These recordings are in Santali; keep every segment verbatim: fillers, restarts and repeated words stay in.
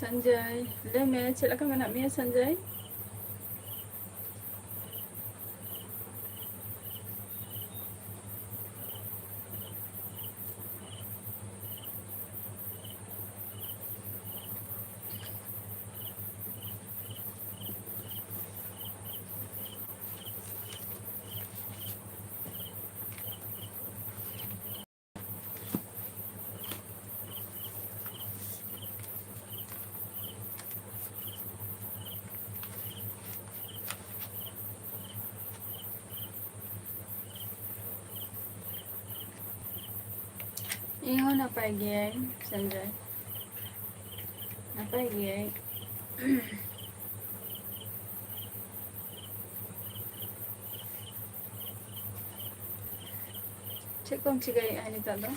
ᱥᱚᱧᱡᱚᱭ, ᱞᱟᱹᱭ ᱢᱮ, ᱪᱮᱫ ᱞᱮᱠᱟ ᱢᱮᱱᱟᱜ ᱢᱮᱭᱟ ᱥᱚᱧᱡᱚᱭ? ᱤᱧ ᱦᱚᱸ ᱱᱟᱯᱟᱭ ᱜᱤᱭᱟᱹᱧ ᱥᱚᱧᱡᱚᱭ, ᱱᱟᱯᱟᱭ ᱜᱤᱭᱟᱹᱧ᱾ ᱪᱮᱫ ᱠᱚᱢ ᱪᱤᱠᱟᱹᱭᱮᱫᱼᱟ ᱱᱤᱛᱚᱜ ᱫᱚ?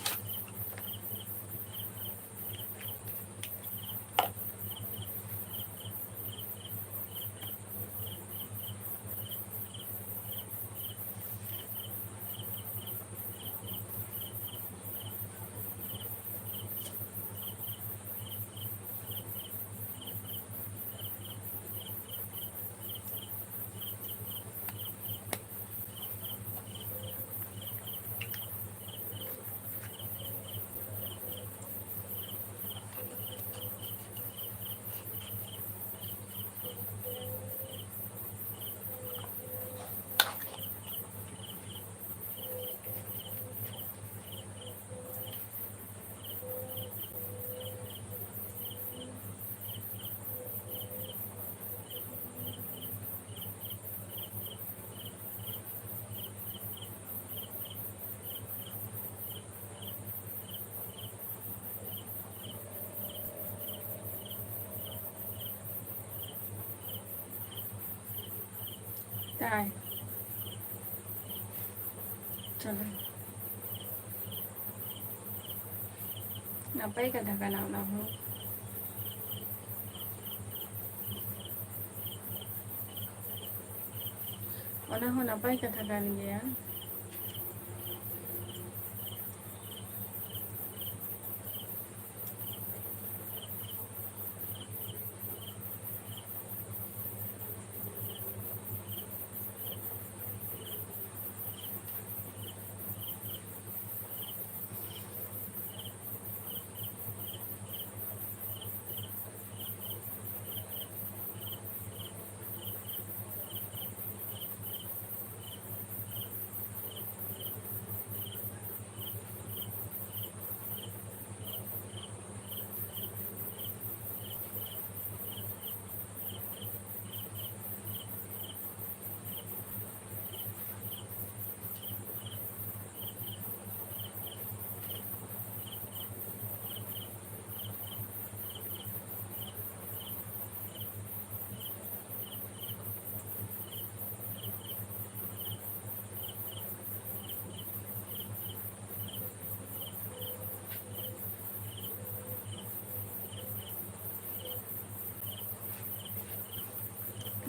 ᱛᱟᱭ᱾ ᱪᱚᱞᱚ᱾ ᱱᱟᱯᱟᱭ ᱠᱟᱛᱷᱟ ᱠᱟᱱᱟ ᱚᱱᱟ ᱦᱚᱸ᱾ ᱚᱱᱟ ᱦᱚᱸ ᱱᱟᱯᱟᱭ ᱠᱟᱛᱷᱟ ᱠᱟᱱ ᱜᱮᱭᱟ᱾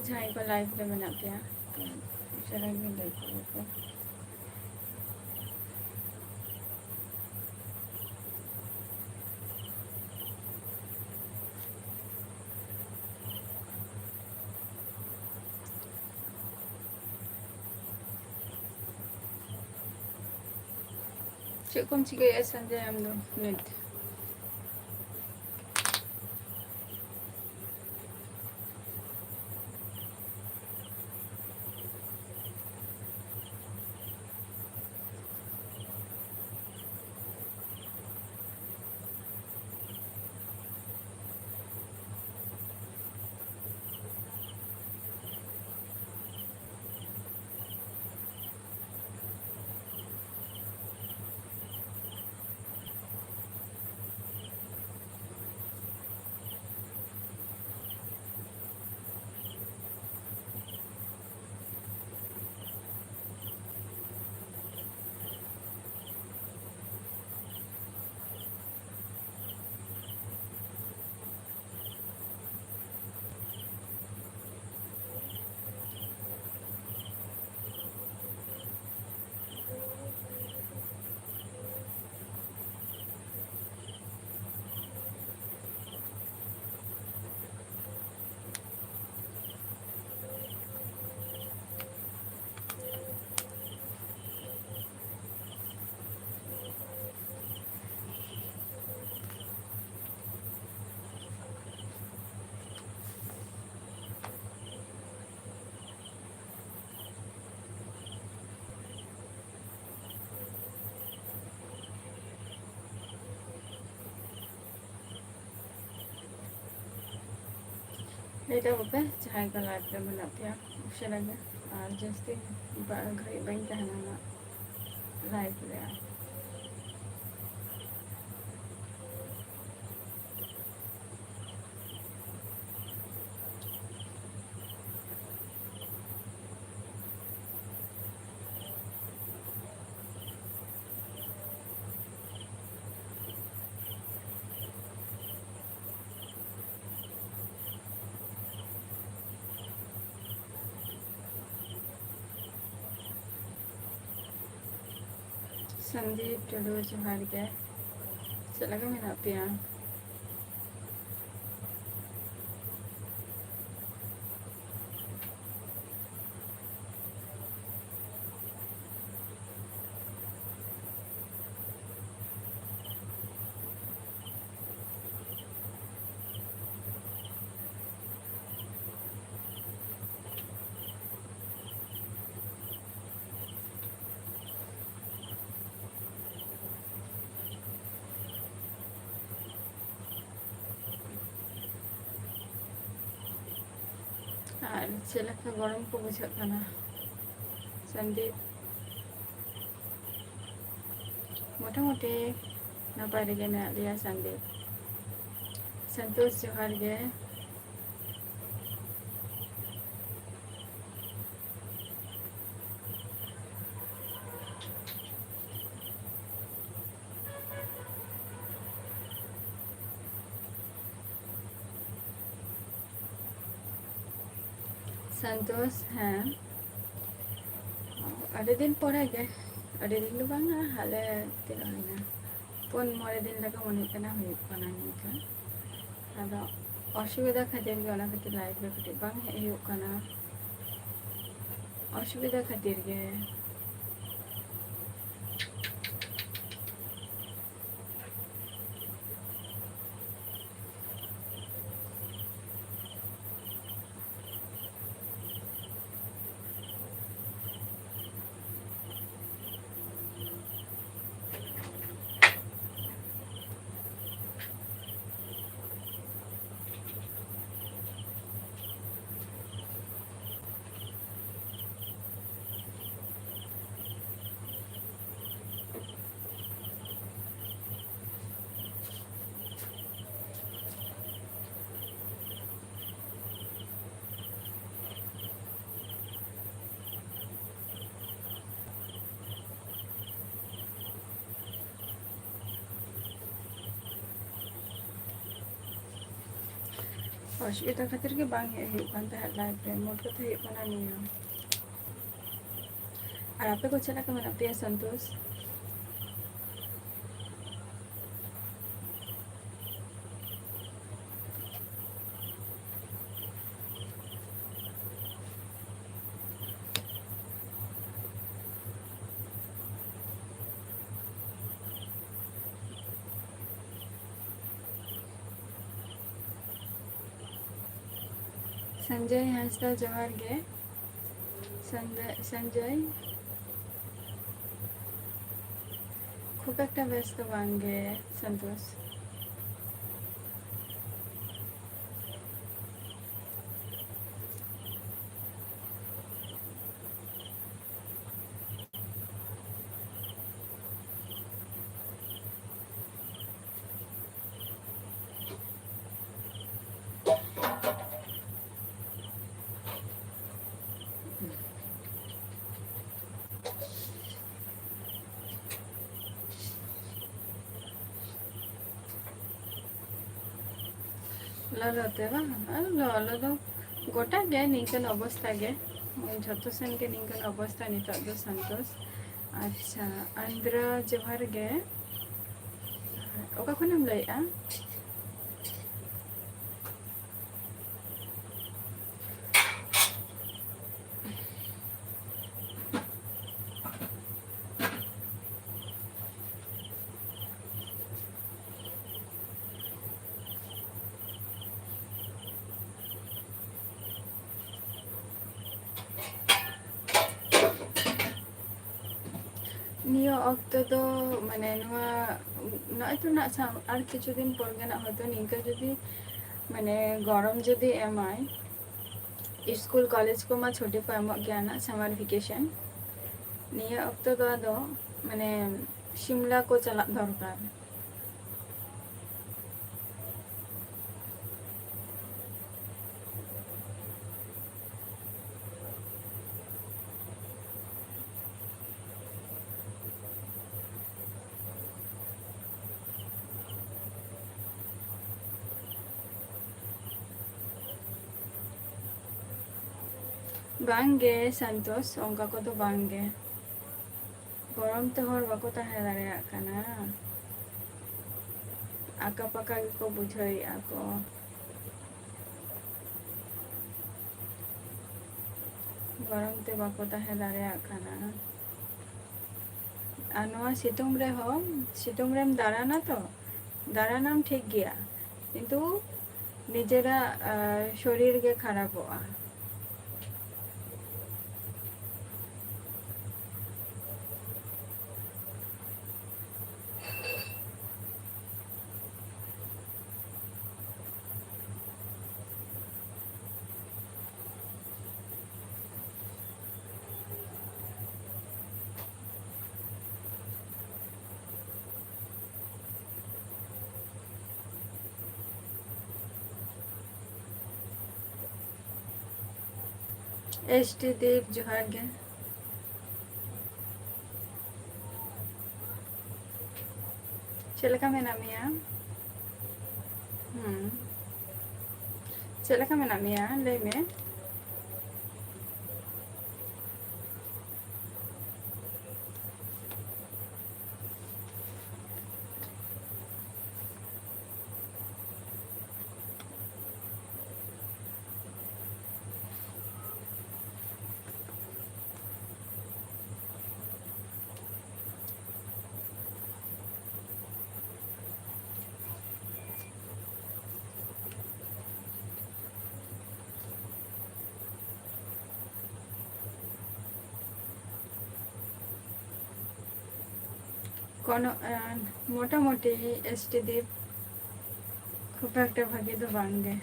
ᱡᱟᱦᱟᱸᱭ ᱠᱚ live ᱨᱮ ᱢᱮᱱᱟᱜ ᱯᱮᱭᱟ, ᱩᱥᱟᱹᱨᱟ ᱜᱮ ᱞᱟᱹᱭ ᱠᱚ ᱯᱮ᱾ ᱪᱮᱫ ᱠᱚᱢ ᱪᱤᱠᱟᱹᱭᱮᱫᱼᱟ ᱥᱚᱧᱡᱚᱭ ᱟᱢ ᱫᱚ ᱱᱤᱛ? ᱞᱟᱹᱭ ᱛᱟᱵᱚ ᱯᱮ ᱡᱟᱦᱟᱸᱭ ᱠᱚ live ᱨᱮ ᱢᱮᱱᱟᱜ ᱯᱮᱭᱟ, ᱩᱥᱟᱹᱨᱟ ᱜᱮ᱾ ᱟᱨ ᱡᱟᱹᱥᱛᱤ ᱵᱟ-, ᱜᱷᱟᱹᱲᱤᱡ ᱵᱟᱹᱧ ᱛᱟᱦᱮᱱᱟ ᱱᱟᱜ live ᱨᱮ᱾ ᱥᱚᱱᱫᱤᱯ ᱴᱩᱰᱩ, ᱡᱚᱦᱟᱨ ᱜᱮ᱾ ᱪᱮᱫ ᱞᱮᱠᱟ ᱢᱮᱱᱟᱜ ᱯᱮᱭᱟ? ᱟᱨ ᱪᱮᱫ ᱞᱮᱠᱟ ᱜᱚᱨᱚᱢ ᱠᱚ ᱵᱩᱡᱷᱟᱹᱜ ᱠᱟᱱᱟ, ᱥᱚᱱᱫᱤᱯ? ᱢᱚᱴᱟᱢᱩᱴᱤ ᱱᱟᱯᱟᱭ ᱨᱮᱜᱮ ᱢᱮᱱᱟᱜ ᱞᱮᱭᱟ, ᱥᱚᱱᱫᱤᱯ᱾ ᱥᱚᱱᱛᱳᱥ, ᱡᱚᱦᱟᱨ ᱜᱮ᱾ ᱥᱚᱱᱛᱳᱥ, ᱦᱮᱸ, ᱟᱹᱰᱤ ᱫᱤᱱ ᱯᱚᱨᱮ ᱜᱮ, ᱟᱹᱰᱤ ᱫᱤᱱ ᱫᱚ ᱵᱟᱝᱟ, ᱦᱟᱞᱮ ᱛᱤᱱᱟᱹᱜ ᱦᱩᱭᱱᱟ, ᱯᱩᱱ ᱢᱚᱬᱮ ᱫᱤᱱ ᱞᱮᱠᱟ ᱢᱚᱱᱮ ᱦᱩᱭᱩᱜ ᱠᱟᱱᱟ, ᱦᱩᱭᱩᱜ ᱠᱟᱱᱟ ᱱᱤᱝᱠᱟᱹ᱾ ᱟᱫᱚ ᱚᱥᱩᱵᱤᱫᱷᱟ ᱠᱷᱟᱹᱛᱤᱨ ᱜᱮ, ᱚᱱᱟ ᱠᱷᱟᱹᱛᱤᱨ live ᱨᱮ ᱠᱟᱹᱴᱤᱡ ᱵᱟᱝ ᱦᱮᱡ ᱦᱩᱭᱩᱜ ᱠᱟᱱᱟ, ᱚᱥᱩᱵᱤᱫᱷᱟ ᱠᱷᱟᱹᱛᱤᱨ ᱜᱮ᱾ ᱚᱥᱩᱵᱤᱫᱷᱟ ᱠᱷᱟᱹᱛᱤᱨ ᱜᱮ ᱵᱟᱝ ᱦᱮᱡ ᱦᱩᱭᱩᱜ ᱠᱟᱱ ᱛᱟᱦᱮᱸᱫ live ᱨᱮ, ᱢᱳᱴ ᱠᱟᱛᱷᱟ ᱦᱩᱭᱩᱜ ᱠᱟᱱᱟ ᱱᱤᱭᱟᱹ᱾ ᱟᱨ ᱟᱯᱮ ᱠᱚ ᱪᱮᱫ ᱞᱮᱠᱟ ᱢᱮᱱᱟᱜ ᱯᱮᱭᱟ, ᱥᱚᱱᱛᱳᱥ? ᱥᱚᱧᱡᱚᱭ ᱦᱟᱸᱥᱫᱟ, ᱡᱚᱦᱟᱨ ᱜᱮ᱾ ᱥᱚᱧᱡᱚᱭ, ᱥᱚᱧᱡᱚᱭ, ᱠᱷᱩᱵ ᱮᱠᱴᱟ ᱵᱮᱥ ᱫᱚ ᱵᱟᱝ ᱜᱮ, ᱥᱚᱱᱛᱳᱥ᱾ ᱞᱚᱞᱚ ᱛᱮ ᱵᱟᱝ? ᱟᱨ ᱞᱚᱞᱚ ᱫᱚ ᱜᱚᱴᱟ ᱜᱮ ᱱᱤᱝᱠᱟᱹᱱ ᱚᱵᱚᱥᱛᱟ ᱜᱮ, ᱡᱷᱚᱛᱚ ᱥᱮᱱ ᱜᱮ ᱱᱤᱝᱠᱟᱹᱱ ᱚᱵᱚᱥᱛᱟ ᱱᱤᱛᱚᱜ ᱫᱚ, ᱥᱚᱱᱛᱳᱥ᱾ ᱟᱪᱪᱷᱟ, ᱟᱱᱫᱨᱟ, ᱡᱚᱦᱟᱨ ᱜᱮ᱾ ᱚᱠᱟ ᱠᱷᱚᱱᱮᱢ ᱞᱟᱹᱭᱮᱜᱼᱟ? ᱱᱤᱭᱟᱹ ᱚᱠᱛᱚ ᱫᱚ, ᱢᱟᱱᱮ, ᱱᱚᱣᱟ, ᱱᱚᱜᱼᱚᱭ ᱛᱚ ᱱᱟᱜ ᱥᱟᱢ-, ᱟᱨ ᱠᱤᱪᱷᱩ ᱫᱤᱱ ᱯᱚᱨ ᱜᱮ ᱱᱟᱜ ᱦᱚᱭᱛᱳ ᱱᱤᱝᱠᱟᱹ ᱡᱩᱫᱤ, ᱢᱟᱱᱮ, ᱜᱚᱨᱚᱢ ᱡᱩᱫᱤ ᱮᱢᱟᱭ, ᱤᱥᱠᱩᱞ ᱠᱚᱞᱮᱡᱽ ᱠᱚᱢᱟ ᱪᱷᱩᱴᱤ ᱠᱚ ᱮᱢᱚᱜ ᱜᱮᱭᱟ ᱱᱟᱜ, summer vacation᱾ ᱱᱤᱭᱟᱹ ᱚᱠᱛᱚ ᱫᱚ ᱟᱫᱚ, ᱢᱟᱱᱮ, ᱥᱤᱢᱞᱟ ᱠᱚ ᱪᱟᱞᱟᱜ ᱫᱚᱨᱠᱟᱨ᱾ ᱵᱟᱝ ᱜᱮ ᱥᱟᱱᱛᱳᱥ, ᱚᱱᱠᱟ ᱠᱚᱫᱚ ᱵᱟᱝ ᱜᱮ᱾ ᱜᱚᱨᱚᱢ ᱛᱮ ᱦᱚᱲ ᱵᱟᱠᱚ ᱛᱟᱦᱮᱸ ᱫᱟᱲᱮᱭᱟᱜ ᱠᱟᱱᱟ᱾ ᱟᱠᱟ ᱯᱟᱠᱟ ᱜᱮᱠᱚ ᱵᱩᱡᱷᱟᱹᱣᱮᱫᱼᱟ ᱠᱚ᱾ ᱜᱚᱨᱚᱢ ᱛᱮ ᱵᱟᱠᱚ ᱛᱟᱦᱮᱸ ᱫᱟᱲᱮᱭᱟᱜ ᱠᱟᱱᱟ᱾ ᱟᱨ ᱱᱚᱣᱟ ᱥᱤᱛᱩᱝ ᱨᱮᱦᱚᱸ, ᱥᱤᱛᱩᱝ ᱨᱮᱢ ᱫᱟᱬᱟᱱᱟ ᱛᱚ, ᱫᱟᱬᱟᱱᱟᱢ ᱴᱷᱤᱠ ᱜᱮᱭᱟ, ᱠᱤᱱᱛᱩ ᱱᱤᱡᱮᱨᱟᱜ, ᱟᱨ, ᱥᱚᱨᱤᱨ ᱜᱮ ᱠᱷᱟᱨᱟᱯᱚᱜᱼᱟ᱾ ᱮᱥ ᱴᱤ ᱫᱤᱯ, ᱡᱚᱦᱟᱨ ᱜᱮ᱾ ᱪᱮᱫ ᱞᱮᱠᱟ ᱢᱮᱱᱟᱜ ᱢᱮᱭᱟ? ᱦᱩᱸ᱾ ᱪᱮᱫ ᱞᱮᱠᱟ ᱢᱮᱱᱟᱜ ᱢᱮᱭᱟ? ᱞᱟᱹᱭ ᱢᱮ᱾ ᱠᱳᱱᱳ, ᱟᱸ, ᱢᱚᱴᱟᱢᱩᱴᱤ ᱮᱥ ᱴᱤ ᱫᱤᱯ, ᱠᱷᱩᱵ ᱮᱠᱴᱟ ᱵᱷᱟᱜᱮ ᱫᱚ ᱵᱟᱝ ᱜᱮ᱾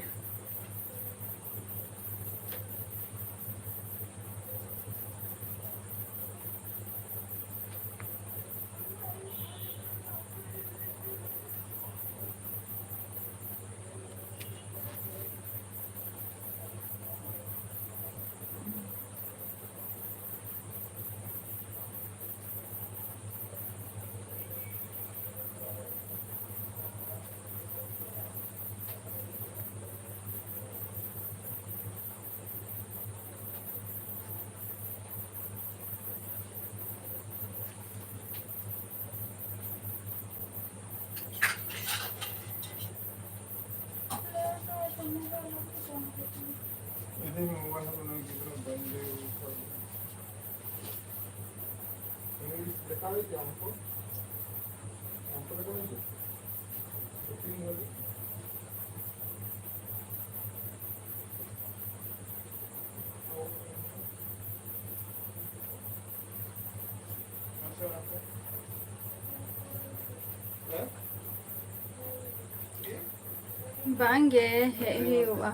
ᱵᱟᱝᱜᱮ, ᱦᱮᱡ ᱦᱩᱭᱩᱜᱼᱟ᱾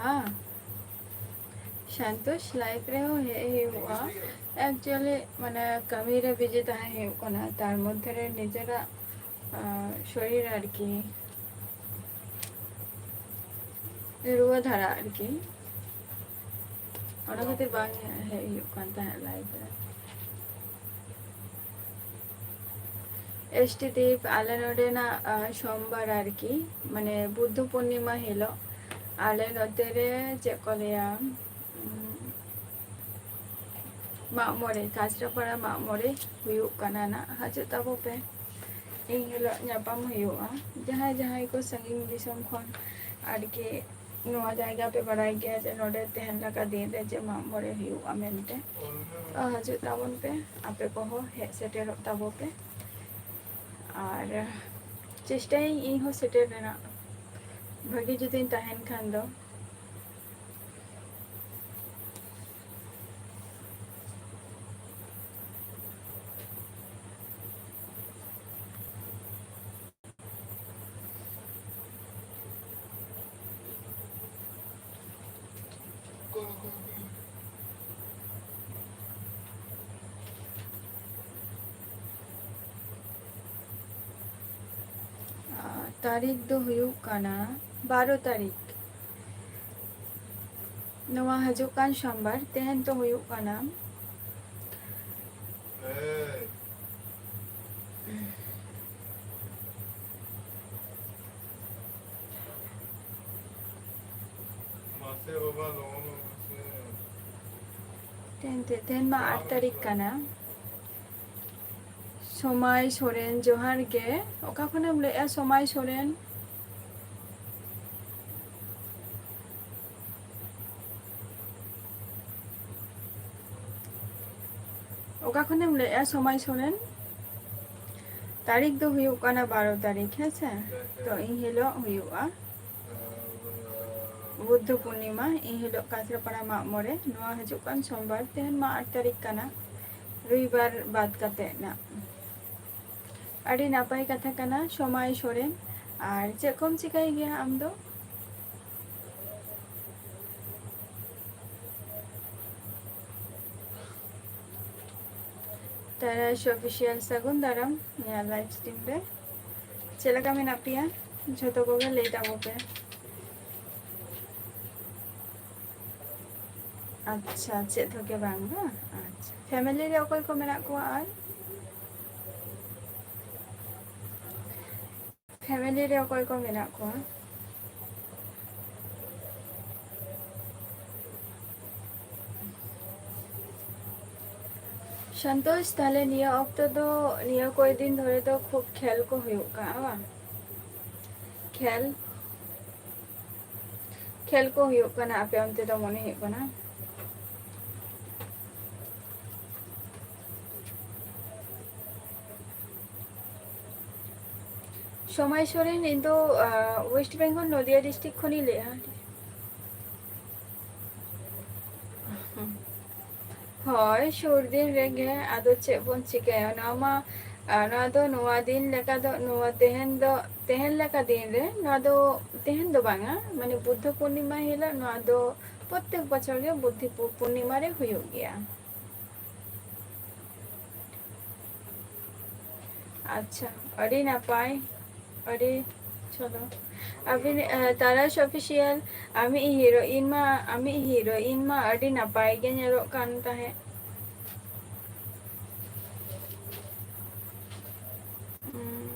ᱥᱟᱱᱛᱳᱥ ᱞᱟᱭᱤᱵᱷ ᱨᱮᱦᱚᱸ ᱦᱮᱡ ᱦᱩᱭᱩᱜᱼᱟ᱾ ᱮᱠᱪᱩᱭᱮᱞᱤ ᱢᱟᱱᱮ ᱠᱟᱹᱢᱤ ᱨᱮ ᱵᱤᱡᱤ ᱛᱟᱦᱮᱸ ᱦᱩᱭᱩᱜ ᱠᱟᱱᱟ, ᱛᱟᱨ ᱢᱚᱫᱽᱫᱷᱮ ᱨᱮ ᱱᱤᱡᱮᱨᱟᱜ ᱟᱸ, ᱥᱚᱨᱤᱨ ᱟᱨᱠᱤ ᱨᱩᱣᱟᱹ ᱫᱷᱟᱨᱟ ᱟᱨᱠᱤ, ᱚᱱᱟ ᱠᱷᱟᱹᱛᱤᱨ ᱵᱟᱝ ᱦᱮᱡ ᱦᱩᱭᱩᱜ ᱠᱟᱱ ᱛᱟᱦᱮᱸᱫ ᱞᱟᱭᱤᱵᱷ ᱨᱮ᱾ ᱮᱥ ᱴᱤ ᱫᱤᱯ, ᱟᱞᱮ ᱱᱚᱰᱮᱱᱟᱜ, ᱟᱸ, ᱥᱳᱢᱵᱟᱨ ᱟᱨᱠᱤ, ᱢᱟᱱᱮ ᱵᱩᱫᱽᱫᱷᱚ ᱯᱩᱨᱱᱤᱢᱟ ᱦᱤᱞᱳᱜ ᱟᱞᱮ ᱱᱚᱛᱮ ᱨᱮ ᱪᱮᱫ ᱠᱚ ᱞᱟᱹᱭᱟ, ᱩᱸ, ᱢᱟᱜ ᱢᱚᱬᱮ, ᱠᱟᱪᱨᱟᱯᱟᱲᱟ ᱢᱟᱜ ᱢᱚᱬᱮ ᱦᱩᱭᱩᱜ ᱠᱟᱱᱟ ᱱᱟᱜ, ᱦᱤᱡᱩᱜ ᱛᱟᱵᱚ ᱯᱮ᱾ ᱤᱱ ᱦᱤᱞᱳᱜ ᱧᱟᱯᱟᱢ ᱦᱩᱭᱩᱜᱼᱟ᱾ ᱡᱟᱦᱟᱸᱭ ᱡᱟᱦᱟᱸᱭ ᱠᱚ ᱥᱟᱺᱜᱤᱧ ᱫᱤᱥᱚᱢ ᱠᱷᱚᱱ ᱟᱨᱠᱤ ᱱᱚᱣᱟ ᱡᱟᱭᱜᱟ ᱯᱮ ᱵᱟᱲᱟᱭ ᱜᱮᱭᱟ ᱡᱮ ᱱᱚᱰᱮ ᱛᱮᱦᱮᱧ ᱞᱮᱠᱟ ᱫᱤᱱ ᱨᱮ ᱡᱮ ᱢᱟᱜ ᱢᱚᱬᱮ ᱦᱩᱭᱩᱜᱼᱟ ᱢᱮᱱᱛᱮ, ᱛᱚ ᱦᱤᱡᱩᱜ ᱛᱟᱵᱚᱱ ᱯᱮ, ᱟᱯᱮ ᱠᱚᱦᱚᱸ ᱦᱮᱡ ᱥᱮᱴᱮᱨᱚᱜ ᱛᱟᱵᱚ ᱯᱮ᱾ ᱟᱨ ᱪᱮᱥᱴᱟᱭᱟᱹᱧ ᱤᱧ ᱦᱚᱸ ᱥᱮᱴᱮᱨ ᱨᱮᱱᱟᱜ, ᱵᱷᱟᱹᱜᱤ ᱡᱩᱫᱤᱧ ᱛᱟᱦᱮᱱ ᱠᱷᱟᱱ ᱫᱚ᱾ ᱟᱨ ᱛᱟᱹᱨᱤᱠᱷ ᱫᱚ ᱦᱩᱭᱩᱜ ᱠᱟᱱᱟ ᱵᱟᱨᱚ ᱛᱟᱹᱨᱤᱠᱷ᱾ ᱱᱚᱣᱟ ᱦᱤᱡᱩᱜ ᱠᱟᱱ ᱥᱳᱢᱵᱟᱨ, ᱛᱮᱦᱮᱧ ᱛᱚ ᱦᱩᱭᱩᱜ ᱠᱟᱱᱟ᱾ ᱢᱟᱥᱮ ᱵᱟᱵᱟ, ᱞᱚᱜᱚᱱ ᱢᱟᱥᱮ᱾ ᱛᱮᱦᱮᱧ ᱛᱮ-, ᱛᱮᱦᱮᱧ ᱢᱟ ᱟᱴ ᱛᱟᱹᱨᱤᱠᱷ ᱠᱟᱱᱟ᱾ ᱥᱚᱢᱟᱭ ᱥᱚᱨᱮᱱ, ᱡᱚᱦᱟᱨ ᱜᱮ᱾ ᱚᱠᱟ ᱠᱷᱚᱱᱮᱢ ᱞᱟᱹᱭᱮᱜᱼᱟ, ᱥᱚᱢᱟᱭ ᱥᱚᱨᱮᱱ? ᱚᱠᱟ ᱠᱷᱚᱱᱮᱢ ᱞᱟᱹᱭᱮᱜᱼᱟ, ᱥᱚᱢᱟᱭ ᱥᱚᱨᱮᱱ? ᱛᱟᱹᱨᱤᱠᱷ ᱫᱚ ᱦᱩᱭᱩᱜ ᱠᱟᱱᱟ ᱵᱟᱨᱚ ᱛᱟᱹᱨᱤᱠᱷ, ᱦᱮᱸ ᱥᱮ? ᱛᱚ, ᱤᱱ ᱦᱤᱞᱳᱜ ᱦᱩᱭᱩᱜᱼᱟ ᱵᱩᱫᱽᱫᱷᱚ ᱯᱩᱨᱱᱤᱢᱟ, ᱤᱱ ᱦᱤᱞᱳᱜ ᱠᱟᱪᱨᱟᱯᱟᱲᱟ ᱢᱟᱜ ᱢᱚᱬᱮ᱾ ᱱᱚᱣᱟ ᱦᱤᱡᱩᱜ ᱠᱟᱱ ᱥᱳᱢᱵᱟᱨ, ᱛᱮᱦᱮᱧ ᱢᱟ ᱟᱴ ᱛᱟᱹᱨᱤᱠᱷ ᱠᱟᱱᱟ, ᱨᱚᱵᱤᱵᱟᱨ ᱵᱟᱫ ᱠᱟᱛᱮ ᱱᱟᱜ᱾ ᱟᱹᱰᱤ ᱱᱟᱯᱟᱭ ᱠᱟᱛᱷᱟ ᱠᱟᱱᱟ, ᱥᱚᱢᱟᱭ ᱥᱚᱨᱮᱱ᱾ ᱟᱨ ᱪᱮᱫ ᱠᱚᱢ ᱪᱤᱠᱟᱹᱭ ᱜᱮᱭᱟ ᱟᱢ ᱫᱚ? ᱛᱟᱨᱟᱥ ᱚᱯᱷᱤᱥᱤᱭᱟᱞ, ᱥᱟᱹᱜᱩᱱ ᱫᱟᱨᱟᱢ ᱱᱤᱭᱟᱹ ᱞᱟᱭᱤᱵᱷ ᱥᱴᱨᱤᱢ ᱨᱮ᱾ ᱪᱮᱫ ᱞᱮᱠᱟ ᱢᱮᱱᱟᱜ ᱯᱮᱭᱟ? ᱡᱷᱚᱛᱚ ᱠᱚᱜᱮ ᱞᱟᱹᱭ ᱛᱟᱵᱚ ᱯᱮ᱾ ᱟᱪᱪᱷᱟ, ᱪᱮᱫ ᱦᱚᱸ ᱜᱮ ᱵᱟᱝ, ᱵᱟᱝ? ᱟᱪᱪᱷᱟ, ᱯᱷᱮᱢᱮᱞᱤ ᱨᱮ ᱚᱠᱚᱭ ᱠᱚ ᱢᱮᱱᱟᱜ ᱠᱚᱣᱟ ᱟᱨ? ᱯᱷᱮᱢᱮᱞᱤ ᱨᱮ ᱚᱠᱚᱭ ᱠᱚ ᱢᱮᱱᱟᱜ ᱠᱚᱣᱟ? ᱥᱚᱱᱛᱳᱥ, ᱛᱟᱦᱞᱮ ᱱᱤᱭᱟᱹ ᱚᱠᱛᱚ ᱫᱚ, ᱱᱤᱭᱟᱹ ᱠᱚᱭᱮᱠ ᱫᱤᱱ ᱫᱷᱚᱨᱮ ᱫᱚ ᱠᱷᱩᱵ ᱠᱷᱮᱞ ᱠᱚ ᱦᱩᱭᱩᱜ ᱠᱟᱱᱟ, ᱵᱟᱝ? ᱠᱷᱮᱞ, ᱠᱷᱮᱞ ᱠᱚ ᱦᱩᱭᱩᱜ ᱠᱟᱱᱟ ᱟᱯᱮ ᱚᱱᱛᱮ ᱫᱚ, ᱢᱚᱱᱮ ᱦᱩᱭᱩᱜ ᱠᱟᱱᱟ᱾ ᱥᱚᱢᱟᱭ ᱥᱚᱨᱮᱱ, ᱤᱧ ᱫᱚ, ᱟᱸ, ᱳᱭᱮᱥᱴ ᱵᱮᱝᱜᱚᱞ, ᱱᱚᱫᱤᱭᱟ ᱰᱤᱥᱴᱨᱤᱠᱴ ᱠᱷᱚᱱᱤᱧ ᱞᱟᱹᱭᱮᱫᱼᱟ᱾ ᱦᱳᱭ, ᱥᱩᱨ ᱫᱤᱱ ᱨᱮᱜᱮ, ᱟᱫᱚ ᱪᱮᱫ ᱵᱚᱱ ᱪᱤᱠᱟᱹᱭᱟ? ᱱᱚᱣᱟ ᱢᱟ, ᱟᱸ, ᱱᱚᱣᱟ ᱫᱚ ᱱᱚᱣᱟ ᱫᱤᱱ ᱞᱮᱠᱟ ᱫᱚ, ᱱᱚᱣᱟ ᱛᱮᱦᱮᱧ ᱫᱚ, ᱛᱮᱦᱮᱧ ᱞᱮᱠᱟ ᱫᱤᱱ ᱨᱮ, ᱱᱚᱣᱟ ᱫᱚ ᱛᱮᱦᱮᱧ ᱫᱚ ᱵᱟᱝᱟ, ᱢᱟᱱᱮ ᱵᱩᱫᱽᱫᱷᱚ ᱯᱩᱨᱱᱤᱢᱟ ᱦᱤᱞᱳᱜ ᱱᱚᱣᱟ ᱫᱚ ᱯᱨᱚᱛᱛᱮᱠ ᱵᱚᱪᱷᱚᱨ ᱜᱮ ᱵᱩᱫᱽᱫᱷᱤ ᱯᱩ-, ᱯᱩᱨᱱᱤᱢᱟ ᱨᱮ ᱦᱩᱭᱩᱜ ᱜᱮᱭᱟ᱾ ᱟᱪᱪᱷᱟ, ᱟᱹᱰᱤ ᱱᱟᱯᱟᱭ, ᱟᱹᱰᱤ ᱪᱚᱞᱚ᱾ ᱟᱹᱵᱤᱱ, ᱮ, ᱛᱟᱨᱟᱥ ᱚᱯᱷᱤᱥᱤᱭᱟᱞ, ᱟᱢᱤᱡ ᱦᱤᱨᱳᱭᱤᱱ ᱢᱟ, ᱟᱢᱤᱡ ᱦᱤᱨᱳᱭᱤᱱ ᱢᱟ ᱟᱹᱰᱤ ᱱᱟᱯᱟᱭ ᱜᱮ ᱧᱮᱞᱚᱜ ᱠᱟᱱ ᱛᱟᱦᱮᱸᱫ᱾ ᱦᱩᱸ᱾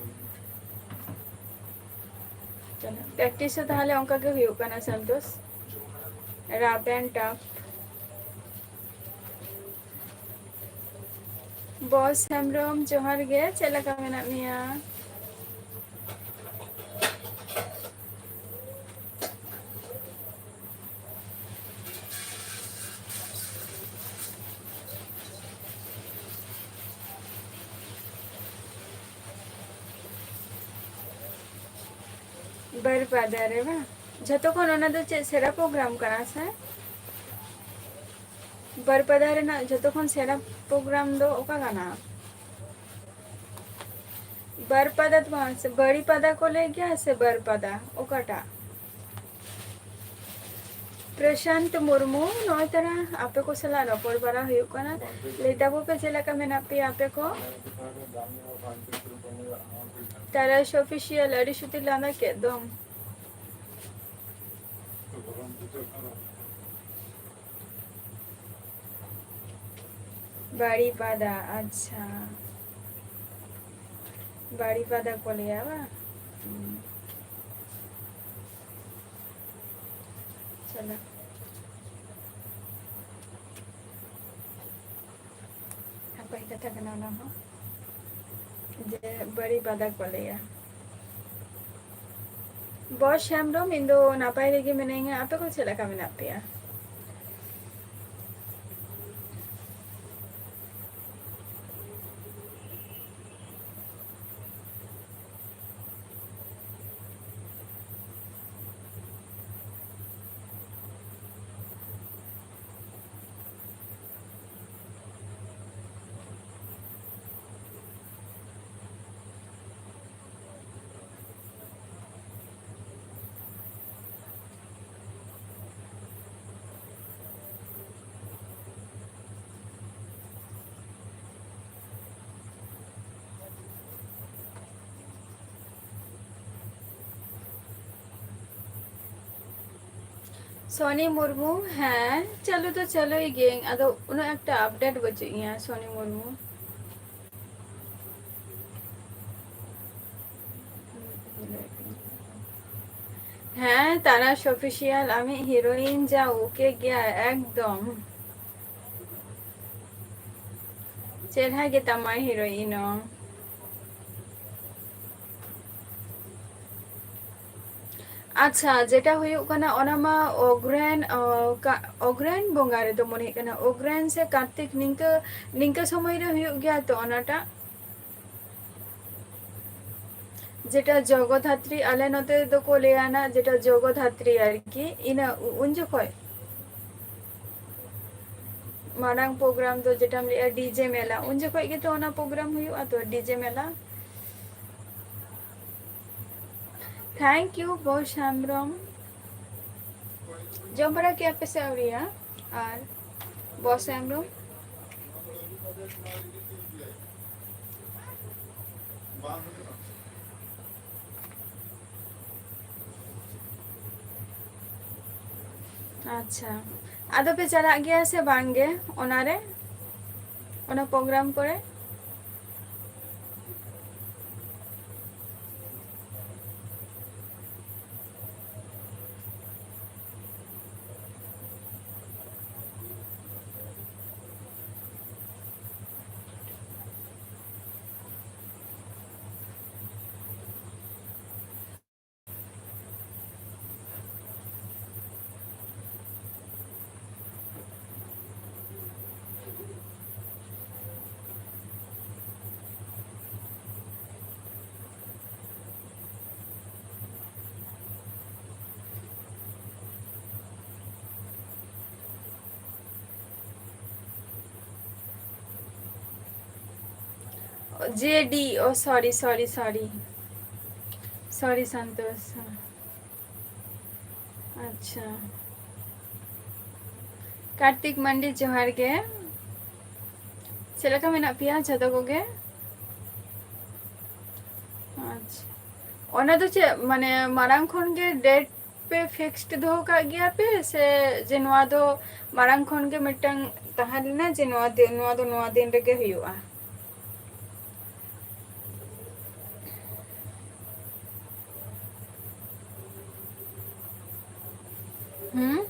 ᱪᱚᱞᱚ, ᱯᱨᱮᱠᱴᱤᱥ ᱦᱚᱸ ᱛᱟᱦᱞᱮ ᱚᱱᱠᱟ ᱜᱮ ᱦᱩᱭᱩᱜ ᱠᱟᱱᱟ, Santosh. Rough and tough᱾ Bose Hembrom, ᱡᱚᱦᱟᱨ ᱜᱮ, ᱪᱮᱫ ᱞᱮᱠᱟ ᱢᱮᱱᱟᱜ ᱢᱮᱭᱟ? ᱵᱟᱹᱨᱯᱟᱫᱟ ᱨᱮ ᱵᱟᱝ? ᱡᱷᱚᱛᱚ ᱠᱷᱚᱱ ᱚᱱᱟ ᱫᱚ ᱪᱮᱫ ᱥᱮᱨᱟ ᱯᱨᱳᱜᱨᱟᱢ ᱠᱟᱱᱟ ᱥᱮ? ᱵᱟᱹᱨᱯᱟᱫᱟ ᱨᱮᱱᱟᱜ ᱡᱷᱚᱛᱚ ᱠᱷᱚᱱ ᱥᱮᱨᱟ ᱯᱨᱳᱜᱨᱟᱢ ᱫᱚ ᱚᱠᱟ ᱠᱟᱱᱟ? ᱵᱟᱨᱯᱟᱫᱟ ᱫᱚ ᱵᱟᱝ, ᱥᱮ ᱵᱟᱹᱲᱤᱯᱟᱫᱟ ᱠᱚ ᱞᱟᱹᱭ ᱜᱮᱭᱟ ᱥᱮ ᱵᱟᱨᱯᱟᱫᱟ, ᱚᱠᱟᱴᱟᱜ? ᱯᱨᱚᱥᱟᱱᱛ ᱢᱩᱨᱢᱩ, ᱱᱚᱜᱼᱚᱭ ᱛᱟᱨᱟ ᱟᱯᱮ ᱠᱚ ᱥᱟᱞᱟᱜ ᱨᱚᱯᱚᱲ ᱵᱟᱲᱟ ᱦᱩᱭᱩᱜ ᱠᱟᱱᱟ᱾ ᱞᱟᱹᱭ ᱛᱟᱵᱚ ᱯᱮ, ᱪᱮᱫ ᱞᱮᱠᱟ ᱢᱮᱱᱟᱜ ᱯᱮᱭᱟ ᱟᱯᱮ ᱠᱚ? ᱛᱟᱨᱟᱥ ᱚᱯᱷᱤᱥᱤᱭᱟᱞ, ᱟᱹᱰᱤ ᱥᱩᱛᱤ ᱞᱟᱸᱫᱟ ᱠᱮᱫ ᱫᱚᱢ᱾ ᱵᱟᱲᱤᱯᱟᱫᱟ, ᱟᱪᱪᱷᱟ᱾ ᱵᱟᱲᱤᱯᱟᱫᱟ ᱠᱚ ᱞᱟᱹᱭᱟ ᱵᱟᱝ? ᱦᱩᱸ᱾ ᱪᱚᱞᱚ᱾ ᱱᱟᱯᱟᱭ ᱠᱟᱛᱷᱟ ᱠᱟᱱᱟ ᱚᱱᱟ ᱦᱚᱸ, ᱡᱮ ᱵᱟᱲᱤᱯᱟᱫᱟ ᱠᱚ ᱞᱟᱹᱭᱟ᱾ ᱵᱚᱥ ᱦᱮᱢᱵᱨᱚᱢ, ᱤᱧ ᱫᱚ ᱱᱟᱯᱟᱭ ᱨᱮᱜᱮ ᱢᱤᱱᱟᱹᱧᱟ, ᱟᱯᱮ ᱠᱚ ᱪᱮᱫ ᱞᱮᱠᱟ ᱢᱮᱱᱟᱜ ᱯᱮᱭᱟ? ᱥᱚᱱᱤ ᱢᱩᱨᱢᱩ, ᱦᱮᱸ, ᱪᱟᱹᱞᱩ ᱫᱚ ᱪᱟᱹᱞᱩᱭ ᱜᱤᱭᱟᱹᱧ, ᱟᱫᱚ ᱩᱱᱟᱹᱜ ᱮᱠᱴᱟ update ᱵᱟᱹᱪᱩᱜ ᱤᱧᱟ, ᱥᱚᱱᱤ ᱢᱩᱨᱢᱩ᱾ ᱦᱮᱸ, ᱛᱟᱨᱟᱥ ᱚᱯᱷᱤᱥᱤᱭᱟᱞ, ᱟᱢᱤᱡ heroine ᱡᱟ okay ᱜᱮᱭᱟᱭ, ᱮᱠᱫᱚᱢ᱾ ᱪᱮᱨᱦᱟ ᱜᱮᱛᱟᱢᱟᱭ heroine ᱦᱚᱸ᱾ ᱟᱪᱪᱷᱟ, ᱡᱮᱴᱟ ᱦᱩᱭᱩᱜ ᱠᱟᱱᱟ, ᱚᱱᱟ ᱢᱟ ᱚᱜᱽᱨᱟᱭᱚᱱ, ᱚ, ᱠᱟ-, ᱚᱜᱽᱨᱟᱭᱚᱱ ᱵᱚᱸᱜᱟ ᱨᱮᱫᱚ ᱢᱚᱱᱮ ᱦᱩᱭᱩᱜ ᱠᱟᱱᱟ, ᱚᱜᱽᱨᱟᱭᱚᱱ ᱥᱮ ᱠᱟᱨᱛᱤᱠ, ᱱᱤᱝᱠᱟᱹ, ᱱᱤᱝᱠᱟᱹ ᱥᱚᱢᱚᱭ ᱨᱮ ᱦᱩᱭᱩᱜ ᱜᱮᱭᱟ ᱛᱚ ᱚᱱᱟᱴᱟᱜ? ᱡᱮᱴᱟ ᱡᱚᱜᱚᱫᱷᱟᱛᱨᱤ, ᱟᱞᱮ ᱱᱚᱛᱮ ᱫᱚᱠᱚ ᱞᱟᱹᱭᱟ ᱱᱟ, ᱡᱮᱴᱟ ᱡᱚᱜᱚᱫᱷᱟᱛᱨᱤ ᱟᱨᱠᱤ, ᱤᱱᱟᱹ ᱩ-, ᱩᱱ ᱡᱚᱠᱷᱚᱡ ᱢᱟᱨᱟᱝ program ᱫᱚ ᱡᱮᱴᱟᱢ ᱞᱟᱹᱭᱮᱜᱼᱟ, DJ ᱢᱮᱞᱟ, ᱩᱱ ᱡᱚᱠᱷᱚᱡ ᱜᱮᱛᱚ ᱚᱱᱟ program ᱦᱩᱭᱩᱜᱼᱟ ᱛᱚ, DJ ᱢᱮᱞᱟ᱾ Thank you, Bose Hembrom. ᱡᱚᱢ ᱵᱟᱲᱟ ᱠᱮᱜᱼᱟ ᱯᱮ ᱥᱮ ᱟᱹᱣᱨᱤᱭᱟ? ᱟᱨ ᱵᱚᱥ ᱦᱮᱢᱵᱨᱚᱢ? ᱟᱪᱪᱷᱟ, ᱟᱫᱚ ᱯᱮ ᱪᱟᱞᱟᱜ ᱜᱮᱭᱟ ᱥᱮ ᱵᱟᱝ ᱜᱮ ᱚᱱᱟᱨᱮ, ᱚᱱᱟ ᱯᱨᱳᱜᱨᱟᱢ ᱠᱚᱨᱮ? ᱡᱮ ᱰᱤ, ᱳ, sorry, sorry, sorry, sorry, Santosh. ᱟᱪᱪᱷᱟ, ᱠᱟᱨᱛᱤᱠ ᱢᱟᱱᱰᱤ, ᱡᱚᱦᱟᱨ ᱜᱮ᱾ ᱪᱮᱫ ᱞᱮᱠᱟ ᱢᱮᱱᱟᱜ ᱯᱮᱭᱟ ᱡᱷᱚᱛᱚ ᱠᱚᱜᱮ? ᱟᱪᱪᱷᱟ, ᱚᱱᱟ ᱫᱚ ᱪᱮᱫ, ᱢᱟᱱᱮ, ᱢᱟᱲᱟᱝ ᱠᱷᱚᱱ ᱜᱮ ᱰᱮᱴ ᱯᱮ ᱯᱷᱤᱠᱥᱰ ᱫᱚᱦᱚ ᱠᱟᱜ ᱜᱮᱭᱟ ᱯᱮ, ᱥᱮ ᱡᱮ ᱱᱚᱣᱟ ᱫᱚ ᱢᱟᱲᱟᱝ ᱠᱷᱚᱱ ᱜᱮ ᱢᱤᱫᱴᱟᱝ ᱛᱟᱦᱮᱸ ᱞᱮᱱᱟ ᱡᱮ ᱱᱚᱣᱟ ᱫᱤ-, ᱱᱚᱣᱟ ᱫᱚ ᱱᱚᱣᱟ ᱫᱤᱱ ᱨᱮᱜᱮ ᱦᱩᱭᱩᱜᱼᱟ? ᱦᱩᱸ?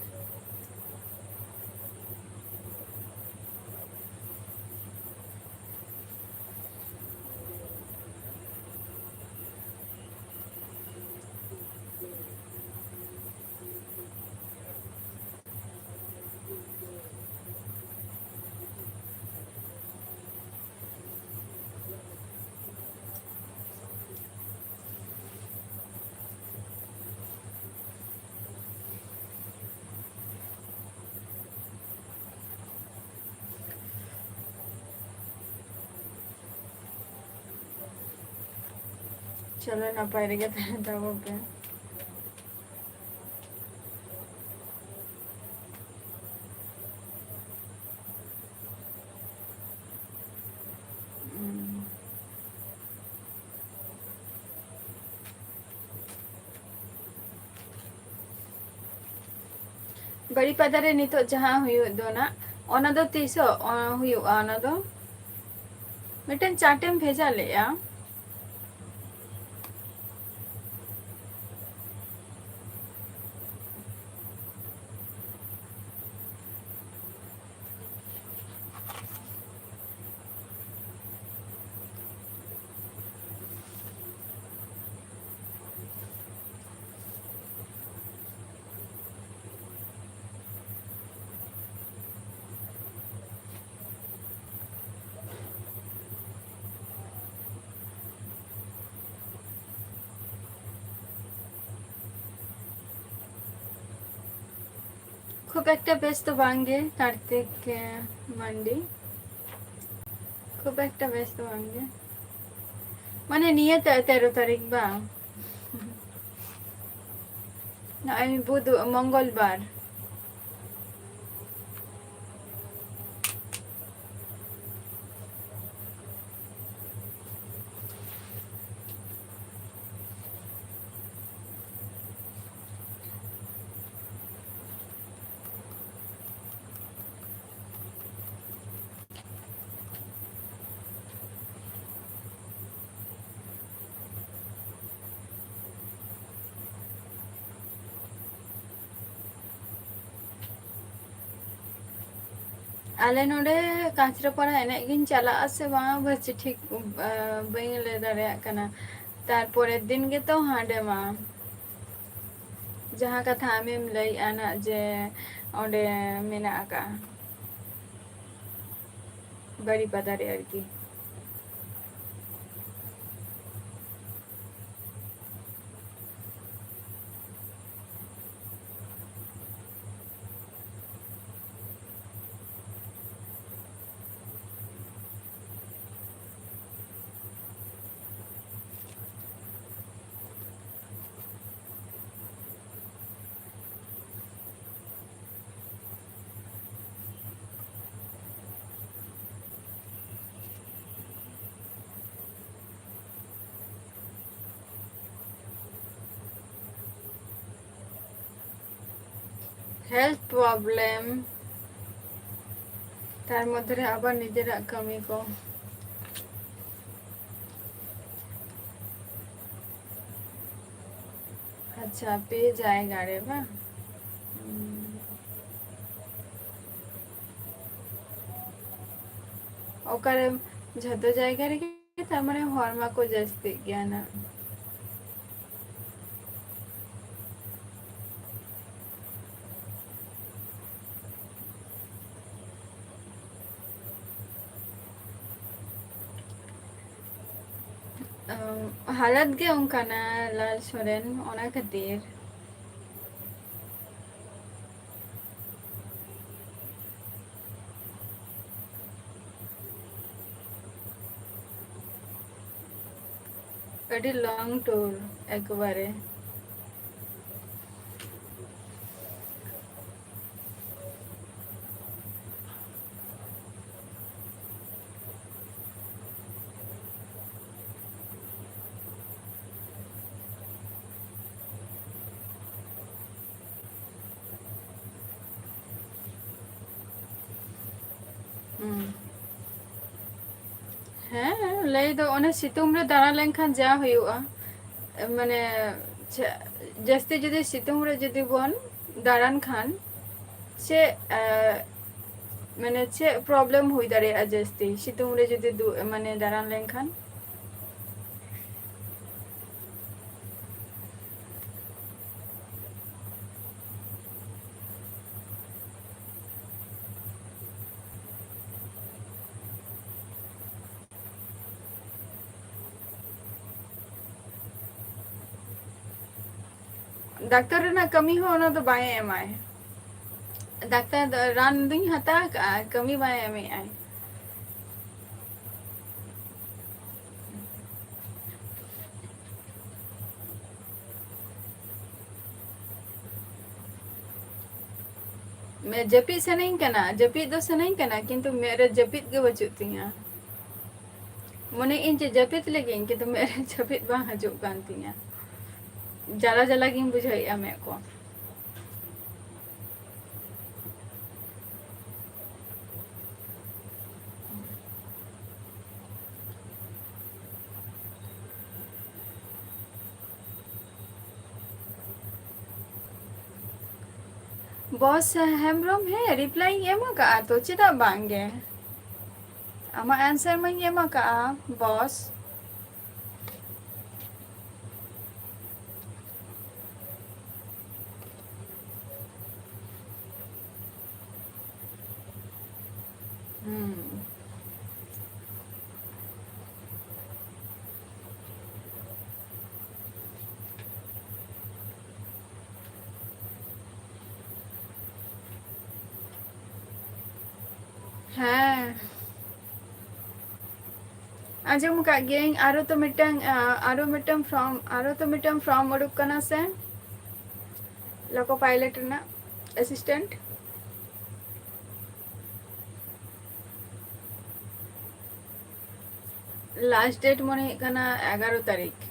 ᱪᱚᱞᱚ, ᱱᱟᱯᱟᱭ ᱨᱮᱜᱮ ᱛᱟᱦᱮᱱ ᱛᱟᱵᱚᱱ ᱯᱮ᱾ ᱩᱸ᱾ ᱵᱟᱲᱤᱯᱟᱫᱟ ᱨᱮ ᱱᱤᱛᱚᱜ ᱡᱟᱦᱟᱸ ᱦᱩᱭᱩᱜ ᱫᱚ ᱱᱟᱜ, ᱚᱱᱟ ᱫᱚ ᱛᱤᱥᱚᱜ, ᱚ, ᱦᱩᱭᱩᱜᱼᱟ? ᱚᱱᱟ ᱫᱚ ᱢᱤᱫᱴᱮᱱ ᱪᱟᱴ ᱮᱢ ᱵᱷᱮᱡᱟ ᱞᱮᱜᱼᱟ᱾ ᱠᱷᱩᱵ ᱮᱠᱴᱟ ᱵᱮᱥ ᱫᱚ ᱵᱟᱝᱜᱮ, ᱠᱟᱨᱛᱤᱠ, ᱮ, ᱢᱟᱱᱰᱤ᱾ ᱠᱷᱩᱵ ᱮᱠᱴᱟ ᱵᱮᱥ ᱫᱚ ᱵᱟᱝᱜᱮ᱾ ᱢᱟᱱᱮ ᱱᱤᱭᱟᱹ ᱛᱮ-, ᱛᱮᱨᱚ ᱛᱟᱹᱨᱤᱠᱷ ᱵᱟᱝ? ᱱᱚᱜᱼᱚᱭ ᱵᱩᱫᱷ-, ᱢᱚᱝᱜᱚᱞ ᱵᱟᱨ᱾ ᱟᱞᱮ ᱱᱚᱰᱮ ᱠᱟᱸᱪᱨᱟᱯᱟᱲᱟ ᱮᱱᱮᱡ ᱜᱤᱧ ᱪᱟᱞᱟᱜᱼᱟ ᱥᱮ ᱵᱟᱝ, ᱵᱟᱥ ᱴᱷᱤᱠ, ᱟ, ᱵᱟᱹᱧ ᱞᱟᱹᱭ ᱫᱟᱲᱮᱭᱟᱜ ᱠᱟᱱᱟ᱾ ᱛᱟᱨᱯᱚᱨᱮᱨ ᱫᱤᱱ ᱜᱮᱛᱚ ᱦᱟᱸᱰᱮ ᱢᱟ, ᱡᱟᱦᱟᱸ ᱠᱟᱛᱷᱟ ᱟᱢᱮᱢ ᱞᱟᱹᱭᱮᱜᱼᱟ ᱱᱟᱜ ᱡᱮ ᱚᱸᱰᱮ ᱢᱮᱱᱟᱜ ᱟᱠᱟᱜᱼᱟ, ᱵᱟᱲᱤᱯᱟᱫᱟ ᱨᱮ ᱟᱨᱠᱤ᱾ health problem, ᱛᱟᱨ ᱢᱚᱫᱽᱫᱷᱮ ᱨᱮ ᱟᱵᱟᱨ ᱱᱤᱡᱮᱨᱟᱜ ᱠᱟᱹᱢᱤ ᱠᱚ᱾ ᱟᱪᱪᱷᱟ, ᱯᱮ ᱡᱟᱭᱜᱟ ᱨᱮ ᱵᱟᱝ? ᱦᱩᱸ᱾ ᱚᱠᱟᱨᱮ? ᱡᱷᱚᱛᱚ ᱡᱟᱭᱜᱟ ᱨᱮᱜᱮ, ᱛᱟᱨ ᱢᱟᱱᱮ ᱦᱚᱲ ᱢᱟᱠᱚ ᱡᱟᱹᱥᱛᱤᱜ ᱜᱮᱭᱟ ᱱᱟᱜ᱾ ᱟᱢ, ᱦᱟᱞᱚᱛ ᱜᱮ ᱚᱱᱠᱟᱱᱟ ᱞᱟᱞ ᱥᱚᱨᱮᱱ, ᱚᱱᱟ ᱠᱷᱟᱹᱛᱤᱨ᱾ ᱟᱹᱰᱤ long tour ᱮᱠᱵᱟᱨᱮ᱾ ᱦᱩᱸ᱾ ᱦᱮᱸ, ᱞᱟᱹᱭ ᱫᱚ ᱚᱱᱮ ᱥᱤᱛᱩᱝ ᱨᱮ ᱫᱟᱬᱟ ᱞᱮᱱᱠᱷᱟᱱ ᱡᱟ ᱦᱩᱭᱩᱜᱼᱟ, ᱢᱟᱱᱮ, ᱪᱮ-, ᱡᱟᱹᱥᱛᱤ ᱡᱩᱫᱤ ᱥᱤᱛᱩᱝ ᱨᱮ ᱡᱩᱫᱤ ᱵᱚᱱ ᱫᱟᱬᱟᱱ ᱠᱷᱟᱱ, ᱪᱮᱫ, ᱮ, ᱢᱟᱱᱮ, ᱪᱮᱫ problem ᱦᱩᱭ ᱫᱟᱲᱮᱭᱟᱜᱼᱟ ᱡᱟᱹᱥᱛᱤ ᱥᱤᱛᱩᱝ ᱨᱮ ᱡᱩᱫᱤ ᱫᱩ-, ᱢᱟᱱᱮ, ᱫᱟᱬᱟᱱ ᱞᱮᱱᱠᱷᱟᱱ? ᱰᱟᱠᱛᱟᱨ ᱨᱮᱱᱟᱜ ᱠᱟᱹᱢᱤ ᱦᱚᱸ ᱚᱱᱟ ᱫᱚ ᱵᱟᱭ ᱮᱢᱟᱭ᱾ ᱰᱟᱠᱛᱟᱨ ᱫᱚ ᱨᱟᱱ ᱫᱩᱧ ᱦᱟᱛᱟᱣ ᱠᱟᱜᱼᱟ, ᱠᱟᱹᱢᱤ ᱵᱟᱭ ᱮᱢᱮᱜᱼᱟᱭ᱾ ᱢᱮ-, ᱡᱟᱹᱯᱤᱫ ᱥᱟᱱᱟᱧ ᱠᱟᱱᱟ, ᱡᱟᱹᱯᱤᱫ ᱫᱚ ᱥᱟᱱᱟᱧ ᱠᱟᱱᱟ, ᱠᱤᱱᱛᱩ ᱢᱮᱫ ᱨᱮ ᱡᱟᱹᱯᱤᱫ ᱜᱮ ᱵᱟᱹᱪᱩᱜ ᱛᱤᱧᱟ᱾ ᱢᱚᱱᱮᱭᱮᱫ ᱟᱹᱧ ᱡᱮ ᱡᱟᱹᱯᱤᱫ ᱞᱮᱜᱤᱧ, ᱠᱤᱱᱛᱩ ᱢᱮᱫ ᱨᱮ ᱡᱟᱹᱯᱤᱫ ᱵᱟᱝ ᱦᱤᱡᱩᱜ ᱠᱟᱱ ᱛᱤᱧᱟ᱾ ᱡᱟᱞᱟ ᱡᱟᱞᱟ ᱜᱤᱧ ᱵᱩᱡᱷᱟᱹᱣᱮᱫᱼᱟ ᱢᱮᱫ ᱠᱚ᱾ ᱵᱚᱥ ᱦᱮᱢᱵᱨᱚᱢ, ᱦᱮᱸ, ᱨᱤᱯᱞᱟᱭ ᱤᱧ ᱮᱢ ᱟᱠᱟᱫᱼᱟ ᱛᱚ, ᱪᱮᱫᱟᱜ ᱵᱟᱝ ᱜᱮ? ᱟᱢᱟᱜ ᱟᱱᱥᱟᱨ ᱢᱟᱧ ᱮᱢ ᱟᱠᱟᱫᱼᱟ ᱵᱚᱥ᱾ ᱦᱩᱸ᱾ ᱦᱮᱸ, ᱟᱸᱡᱚᱢ ᱟᱠᱟᱫ ᱜᱤᱭᱟᱹᱧ᱾ ᱟᱨᱚ ᱛᱚ ᱢᱤᱫᱴᱟᱝ, ᱟ, ᱟᱨᱚ ᱢᱤᱫᱴᱟᱝ ᱯᱷᱨᱚᱢ, ᱟᱨᱚ ᱛᱚ ᱢᱤᱫᱴᱟᱝ ᱯᱷᱨᱚᱢ ᱩᱰᱩᱠ ᱠᱟᱱᱟ ᱥᱮ, ᱞᱳᱠᱳ ᱯᱟᱭᱞᱚᱴ ᱨᱮᱱᱟᱜ ᱮᱥᱤᱥᱴᱮᱱᱴ᱾ ᱞᱟᱥᱴ ᱰᱮᱴ ᱢᱚᱱᱮ ᱦᱩᱭᱩᱜ ᱠᱟᱱᱟ ᱮᱜᱟᱨᱚ ᱛᱟᱹᱨᱤᱠᱷ᱾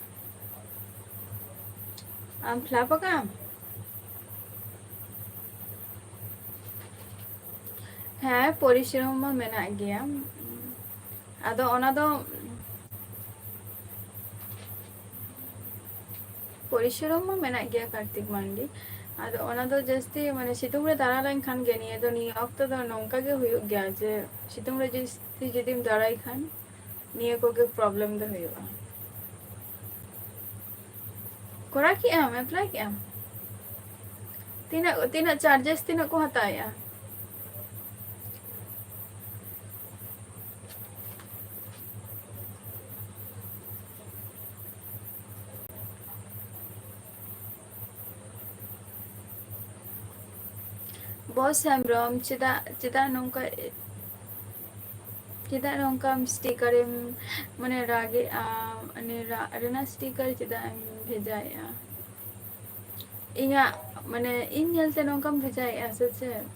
ᱟᱢ ᱯᱷᱤᱞᱟᱯ ᱟᱠᱟᱫᱟᱢ? ᱦᱮᱸ, ᱯᱚᱨᱤᱥᱨᱚᱢ ᱢᱟ ᱢᱮᱱᱟᱜ ᱜᱮᱭᱟ᱾ ᱟᱫᱚ ᱚᱱᱟ ᱫᱚ, ᱯᱚᱨᱤᱥᱨᱚᱢ ᱢᱟ ᱢᱮᱱᱟᱜ ᱜᱮᱭᱟ ᱠᱟᱨᱛᱤᱠ ᱢᱟᱱᱰᱤ᱾ ᱟᱫᱚ ᱚᱱᱟ ᱫᱚ ᱡᱟᱹᱥᱛᱤ ᱢᱟᱱᱮ ᱥᱤᱛᱩᱝ ᱨᱮ ᱫᱟᱬᱟ ᱞᱮᱱᱠᱷᱟᱱ ᱜᱮ, ᱱᱤᱭᱟᱹ ᱫᱚ, ᱱᱤᱭᱟᱹ ᱚᱠᱛᱚ ᱫᱚ ᱱᱚᱝᱠᱟ ᱜᱮ ᱦᱩᱭᱩᱜ ᱜᱮᱭᱟ ᱡᱮ ᱥᱤᱛᱩᱝ ᱨᱮ ᱡᱟᱹᱥᱛᱤ ᱡᱩᱫᱤᱢ ᱫᱟᱬᱟᱭ ᱠᱷᱟᱱ ᱱᱤᱭᱟᱹ ᱠᱚᱜᱮ ᱯᱨᱚᱵᱞᱮᱢ ᱫᱚ ᱦᱩᱭᱩᱜᱼᱟ᱾ ᱠᱚᱨᱟᱣ ᱠᱮᱜ ᱟᱢ, ᱮᱯᱞᱟᱭ ᱠᱮᱜ ᱟᱢ? ᱛᱤᱱᱟᱹᱜ, ᱛᱤᱱᱟᱹᱜ ᱪᱟᱨᱡᱮᱥ ᱛᱤᱱᱟᱹᱜ ᱠᱚ ᱦᱟᱛᱟᱣᱮᱜᱼᱟ? ᱵᱚᱥ ᱦᱮᱢᱵᱨᱚᱢ, ᱪᱮᱫᱟᱜ, ᱪᱮᱫᱟᱜ ᱱᱚᱝᱠᱟ, ᱪᱮᱫᱟᱜ ᱱᱚᱝᱠᱟᱢ ᱥᱴᱤᱠᱟᱨᱮᱢ, ᱢᱟᱱᱮ, ᱨᱟᱜᱮᱜᱼᱟ? ᱢᱟᱱᱮ, ᱨᱟᱜ ᱨᱮᱱᱟᱜ ᱥᱴᱤᱠᱟᱨ ᱪᱮᱫᱟᱜ ᱮᱢ ᱵᱷᱮᱡᱟᱭᱮᱜᱼᱟ? ᱤᱧᱟᱹᱜ, ᱢᱟᱱᱮ, ᱤᱧ ᱧᱮᱞᱛᱮ ᱱᱚᱝᱠᱟᱢ ᱵᱷᱮᱡᱟᱭᱮᱜᱼᱟ ᱥᱮ ᱪᱮᱫ?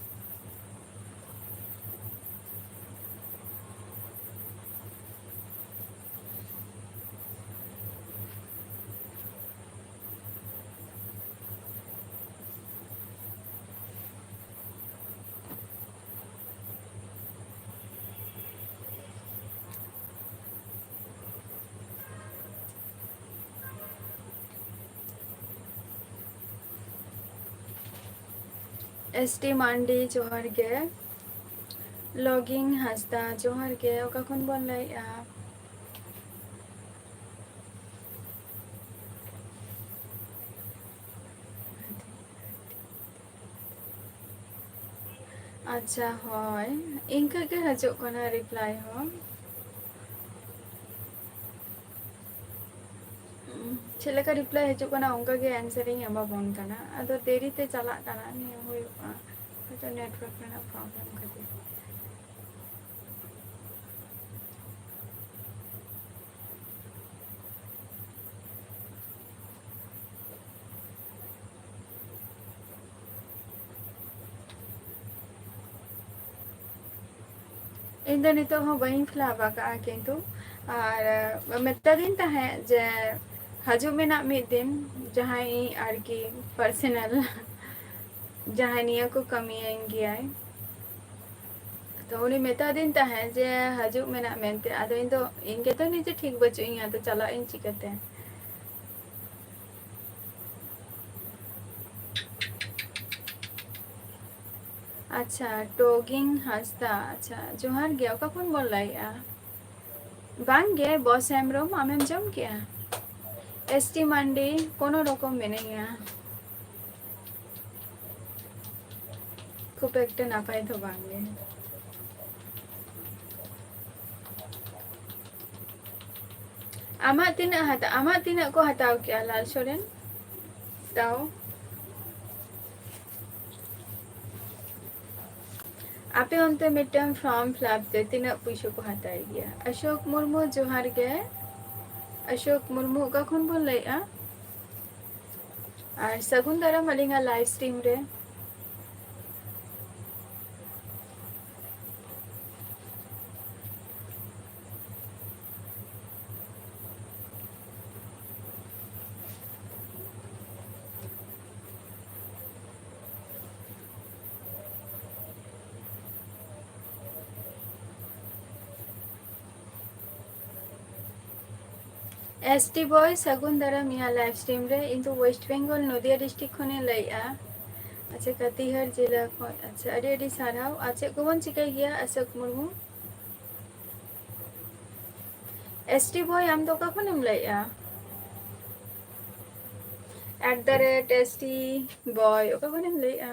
ᱮᱥ ᱴᱤ ᱢᱟᱱᱰᱤ, ᱡᱚᱦᱟᱨ ᱜᱮ᱾ ᱞᱚᱜᱤᱝ ᱦᱟᱸᱥᱫᱟ, ᱡᱚᱦᱟᱨ ᱜᱮ᱾ ᱚᱠᱟ ᱠᱷᱚᱱ ᱵᱚᱱ ᱞᱟᱹᱭᱮᱜᱼᱟ? ᱟᱪᱪᱷᱟ, ᱦᱳᱭ, ᱤᱱᱠᱟᱹ ᱜᱮ ᱦᱤᱡᱩᱜ ᱠᱟᱱᱟ reply ᱦᱚᱸ᱾ ᱪᱮᱫ ᱞᱮᱠᱟ reply ᱦᱤᱡᱩᱜ ᱠᱟᱱᱟ, ᱚᱱᱠᱟ ᱜᱮ answer ᱤᱧ ᱮᱢᱟᱵᱚᱱ ᱠᱟᱱᱟ᱾ ᱟᱫᱚ ᱫᱮᱨᱤ ᱛᱮ ᱪᱟᱞᱟᱜ ᱠᱟᱱᱟ, ᱱᱤᱭᱟᱹ ᱦᱩᱭᱩᱜᱼᱟ ᱦᱚᱭᱛᱳ network ᱨᱮᱱᱟᱜ problem ᱠᱷᱟᱹᱛᱤᱨ᱾ ᱤᱧ ᱫᱚ ᱱᱤᱛᱚᱜ ᱦᱚᱸ ᱵᱟᱹᱧ fill up ᱟᱠᱟᱫᱼᱟ, ᱠᱤᱱᱛᱩ ᱟᱨ ᱢᱮᱛᱟᱫᱤᱧ ᱛᱟᱦᱮᱸᱫ ᱡᱮ ᱦᱤᱡᱩᱜ ᱢᱮ ᱱᱟᱜ ᱢᱤᱫ ᱫᱤᱱ, ᱡᱟᱦᱟᱸᱭ ᱤᱧ ᱟᱨᱠᱤ personal ᱡᱟᱦᱟᱸᱭ ᱱᱤᱭᱟᱹ ᱠᱚ ᱠᱟᱹᱢᱤᱭᱟᱹᱧ ᱜᱮᱭᱟᱭ, ᱛᱚ ᱩᱱᱤ ᱢᱮᱛᱟᱫᱤᱧ ᱛᱟᱦᱮᱸᱫ ᱡᱮ ᱦᱤᱡᱩᱜ ᱢᱮ ᱱᱟᱜ ᱢᱮᱱᱛᱮ᱾ ᱟᱫᱚ ᱤᱧ ᱫᱚ, ᱤᱧ ᱜᱮᱛᱚ ᱱᱤᱡᱮ ᱴᱷᱤᱠ ᱵᱟᱹᱪᱩᱜ ᱤᱧᱟ, ᱟᱫᱚ ᱪᱟᱞᱟᱜ ᱤᱧ ᱪᱤᱠᱟᱹᱛᱮ? ᱟᱪᱪᱷᱟ, ᱴᱚᱜᱤᱝ ᱦᱟᱸᱥᱫᱟ, ᱟᱪᱪᱷᱟ, ᱡᱚᱦᱟᱨ ᱜᱮ᱾ ᱚᱠᱟ ᱠᱷᱚᱱ ᱵᱚᱱ ᱞᱟᱹᱭᱮᱜᱼᱟ? ᱵᱟᱝ ᱜᱮ, ᱵᱚᱥ ᱦᱮᱢᱵᱨᱚᱢ, ᱟᱢᱮᱢ ᱡᱚᱢ ᱠᱮᱜᱼᱟ? ᱮᱥ ᱴᱤ ᱢᱟᱱᱰᱤ, ᱠᱳᱱᱳ ᱨᱚᱠᱚᱢ ᱢᱤᱱᱟᱹᱧᱟ᱾ ᱠᱷᱩᱵ ᱮᱠᱴᱟ ᱱᱟᱯᱟᱭ ᱫᱚ ᱵᱟᱝ ᱜᱮ᱾ ᱟᱢᱟᱜ ᱛᱤᱱᱟᱹᱜ ᱦᱟᱛᱟ-, ᱟᱢᱟᱜ ᱛᱤᱱᱟᱹᱜ ᱠᱚ ᱦᱟᱛᱟᱣ ᱠᱮᱜᱼᱟ ᱞᱟᱞ ᱥᱚᱨᱮᱱ? ᱛᱟᱣ ᱟᱯᱮ ᱚᱱᱛᱮ ᱢᱤᱫᱴᱟᱝ form fill up ᱛᱮ ᱛᱤᱱᱟᱹᱜ ᱯᱩᱭᱥᱟᱹ ᱠᱚ ᱦᱟᱛᱟᱣ ᱜᱮᱭᱟ? ᱚᱥᱳᱠ ᱢᱩᱨᱢᱩ, ᱡᱚᱦᱟᱨ ᱜᱮ᱾ ᱚᱥᱳᱠ ᱢᱩᱨᱢᱩ, ᱚᱠᱟ ᱠᱷᱚᱱ ᱵᱚᱱ ᱞᱟᱹᱭᱮᱜᱼᱟ? ᱟᱨ ᱥᱟᱹᱜᱩᱱ ᱫᱟᱨᱟᱢ ᱟᱹᱞᱤᱧᱟᱜ live stream ᱨᱮ᱾ ᱮᱥ ᱴᱤ boy, ᱥᱟᱹᱜᱩᱱ ᱫᱟᱨᱟᱢ ᱤᱧᱟᱹᱜ live stream ᱨᱮ᱾ ᱤᱧ ᱫᱚ West Bengal, ᱱᱚᱫᱤᱭᱟ district ᱠᱷᱚᱱᱤᱧ ᱞᱟᱹᱭᱮᱜᱼᱟ᱾ ᱟᱪᱪᱷᱟ, ᱠᱟᱛᱤᱦᱟᱨ ᱡᱮᱞᱟ ᱠᱷᱚᱱ᱾ ᱟᱪᱪᱷᱟ, ᱟᱹᱰᱤ ᱟᱹᱰᱤ ᱥᱟᱨᱦᱟᱣ᱾ ᱟᱨ ᱪᱮᱫ ᱠᱚᱵᱚᱱ ᱪᱤᱠᱟᱹᱭ ᱜᱮᱭᱟ ᱚᱥᱳᱠ ᱢᱩᱨᱢᱩ? ᱮᱥ ᱴᱤ ᱵᱚᱭ, ᱟᱢ ᱫᱚ ᱚᱠᱟ ᱠᱷᱚᱱᱮᱢ ᱞᱟᱹᱭᱮᱜᱼᱟ? At the rate S T boy, ᱚᱠᱟ ᱠᱷᱚᱱᱮᱢ ᱞᱟᱹᱭᱮᱜᱼᱟ?